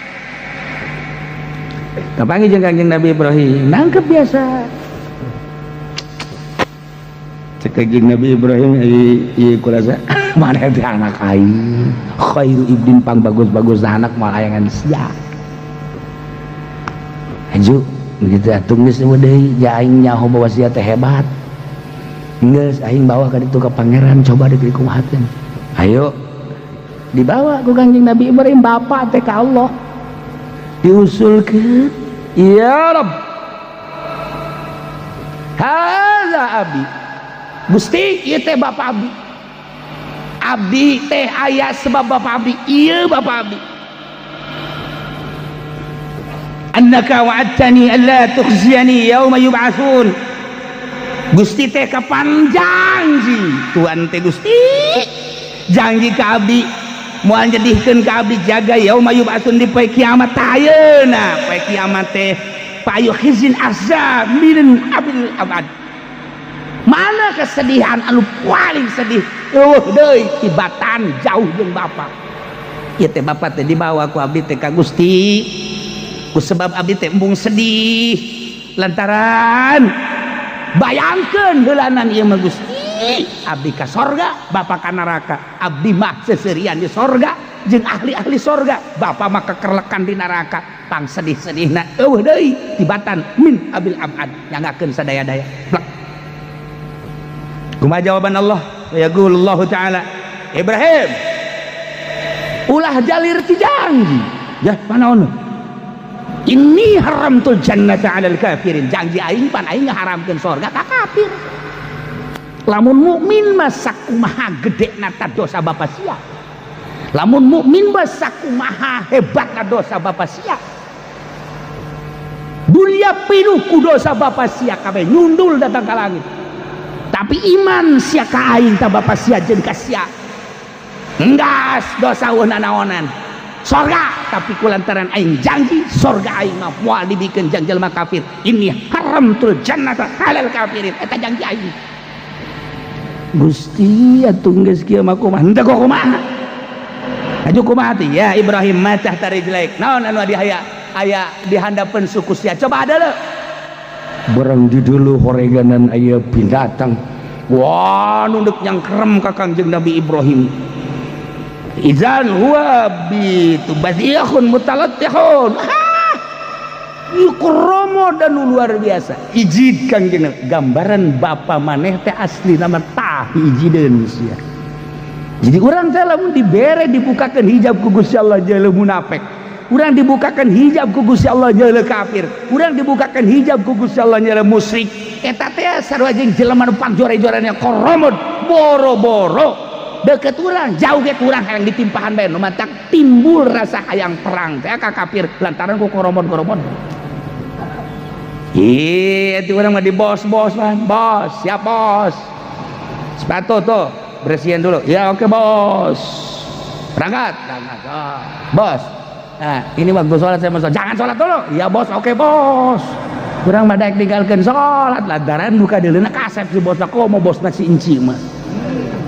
Kapanggih jeung Kangjeng Nabi Ibrahim nangkep biasa cek Kangjeng Nabi Ibrahim ieu kurasa mana teh anak aing khairu ibdin pang bagus-bagus anak mal ayangan sia aju begitu atuh geus deui ja aing nyaho bahwa sia teh hebat geus aing bawa ka ditu ka pangeran coba diberi kumahakeun ayo dibawa ku Kangjeng Nabi Ibrahim bapak teh ka Allah diusulkeun ya Rabb hadza abi Gusti ieu teh bapak abdi abdi teh aya sebab bapak abdi ieu bapak abdi annaka wa'adtani alla tukhziyani yauma yub'atsun Gusti teh kapan janji Tuhan teh Gusti janji ka abdi moal nyedihkeun ka abdi jaga yauma yub'atsun di poe kiamat ayeuna poe kiamat teh payu khizin azab min abil abad mana kesedihan anu paling sedih eueuh deui tibatan jauh jeung bapak ieu teh bapak teh dibawa ku abdi teh ka Gusti ku sebab abdi teh embung sedih lantaran bayangkeun heulanan ieu mah Gusti abdi ka sorga bapak ka neraka abdi mah seserian di sorga jeung ahli-ahli sorga bapak mah kekerlekan di neraka pang sedih-sedihna eueuh deui tibatan min abil abad nyangakeun sadaya-daya plek. Kumaha jawaban Allah? Yaqulullahu ta'ala Ibrahim ulah jalir ti janji ya panaon ini haramtul jannata 'alal kafirin janji aing pan aing ngaharamkeun sorga ka kafir lamun mukmin mah sakumaha gedena ta dosa bapa sia lamun mukmin mah sakumaha hebatna dosa bapa sia dunia pinuh ku dosa bapa sia kabeh nyundul datang ka langit tapi iman sia ka aing ta bapa sia jeung ka sia enggas dosa eueuh nanaonan sorga tapi kulantaran aing janji sorga aing mah moal dibikeun jang jelema kafir ini haramtul jannata halal kafirin eta janji aing Gusti atuh geus kieu mah kumaha henteu kumaha aju kumaha teh ya Ibrahim ma tahta rijlaik naon anu di aya aya di handapeun suku sia coba ada leuh barang di dulu horeganan aya binatang wah nunduk nyangkrem ka Kangjeng Nabi Ibrahim izan huwa bi tubadiyahun mutalattihun kromo dan luar biasa ijid Kangjeng Nabi gambaran bapa maneh teh asli nama tah ijideun sia jadi urang teh lamun dibere dibukakeun hijab ku Gusti Allah jeuleuh munafik urang dibukakan hijab ku Gusti Allah jeuleuh kafir urang dibukakan hijab ku Gusti Allah jeuleuh musyrik eta teh sarua jeung jelema nu pangjore-jorena koromod boro-boro deket urang jauh ge urang hayang ditimpahan bae nu matak timbul rasa hayang perang teh ka kafir lantaran ku koromod-koromod ih itu urang mah di bos-bos man bos siap bos sepatu tuh bersihin dulu ya oke bos berangkat berangkat oh, bos. Nah, ini waktu sholat saya mau sholat. Jangan sholat dulu. Ya bos, oke bos. Kurang mah daek tinggalkeun sholat lantaran buka deuleuna kasep si bosna komo bosna si inci mah.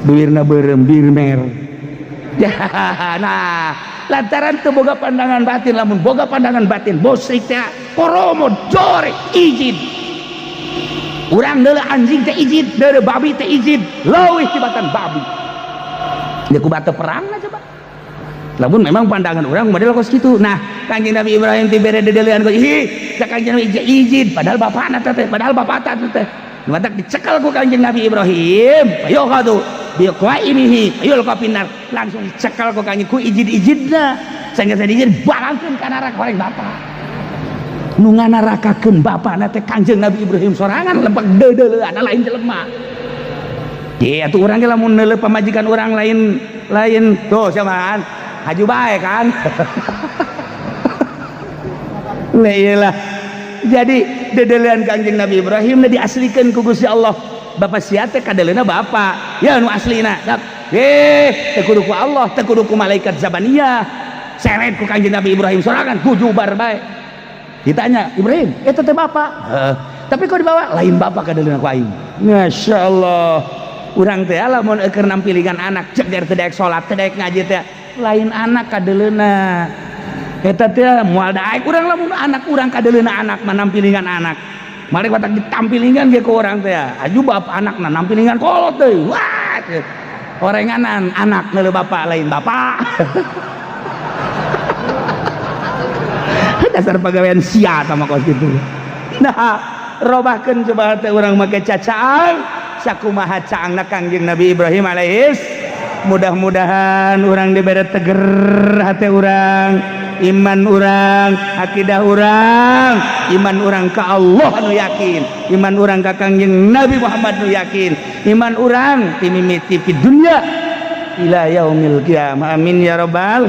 Duirna beureum birmer. Ya, nah, Lantaran teu boga pandangan batin. Lamun boga pandangan batin musyrik teh koromo jore izin. Urang deuleu anjing teh izin, deuleu babi teh izin, leuwih tibatan babi. Dia ku batu perang lah coba. Lamun memang pandangan orang model kos kitu. Nah, Kanjeng Nabi Ibrahim teh bere dedeulean ku ih, cak Kanjeng Nabi izin, padahal bapakna teh, padahal bapak teh. Nu matak dicekal ku Kanjeng Nabi Ibrahim, ayo kadu bi qaimihi, ayo finnar. Langsung dicekal ku Kanjeng ku izin-izinna. Sanggeus izin balangkeun ka neraka horeng bapak. Nu nganarakakeun bapakna teh Kanjeng Nabi Ibrahim sorangan lempeng deudeulean lain jelema. Iya tuh urang ge lamun neuleuh pamajikan urang lain lain tuh siapa haju bae kan. Lah iyalah. Jadi dedelean Kanjeng Nabi Ibrahim diaslikan ku Gusti Allah. Bapak sia teh kadeleuna bapak. Ya nu aslina. Eh, teu kudu ku Allah, teu kudu ku malaikat zabaniyah. Seret ku Kanjeng Nabi Ibrahim sorangan gujubar bae. Ditanya, "Ibrahim, eta teh bapak?" Heeh. Tapi kok dibawa? Lain bapak kadeleuna ku aing. Masya Allah. Urang teh lamun keur nampilingan anak cek teu daek salat, teu daek ngaji teh lain anak kadeleuna. Eta teh moal daek urang lamun anak urang kadeleuna anak mah nampilingan anak. Mari batak ditampilingan ge ku urang teh. Aju bap anakna nampilingan kolot deui. Wah, orenganan anak neuleuh bapak lain bapak. Dasar pagawean sia sama kos kitu. Nah, robahkeun coba teh urang make cacaang sakumaha caangna Kangjeng Nabi Ibrahim alaihis. Mudah-mudahan urang dibere teger hati urang, iman urang, akidah urang, iman urang ka Allah nu yakin, iman urang ka Kangjeng Nabi Muhammad nu yakin, iman urang timimiti di dunia ila yaumil qiyamah. Amin ya rabbal.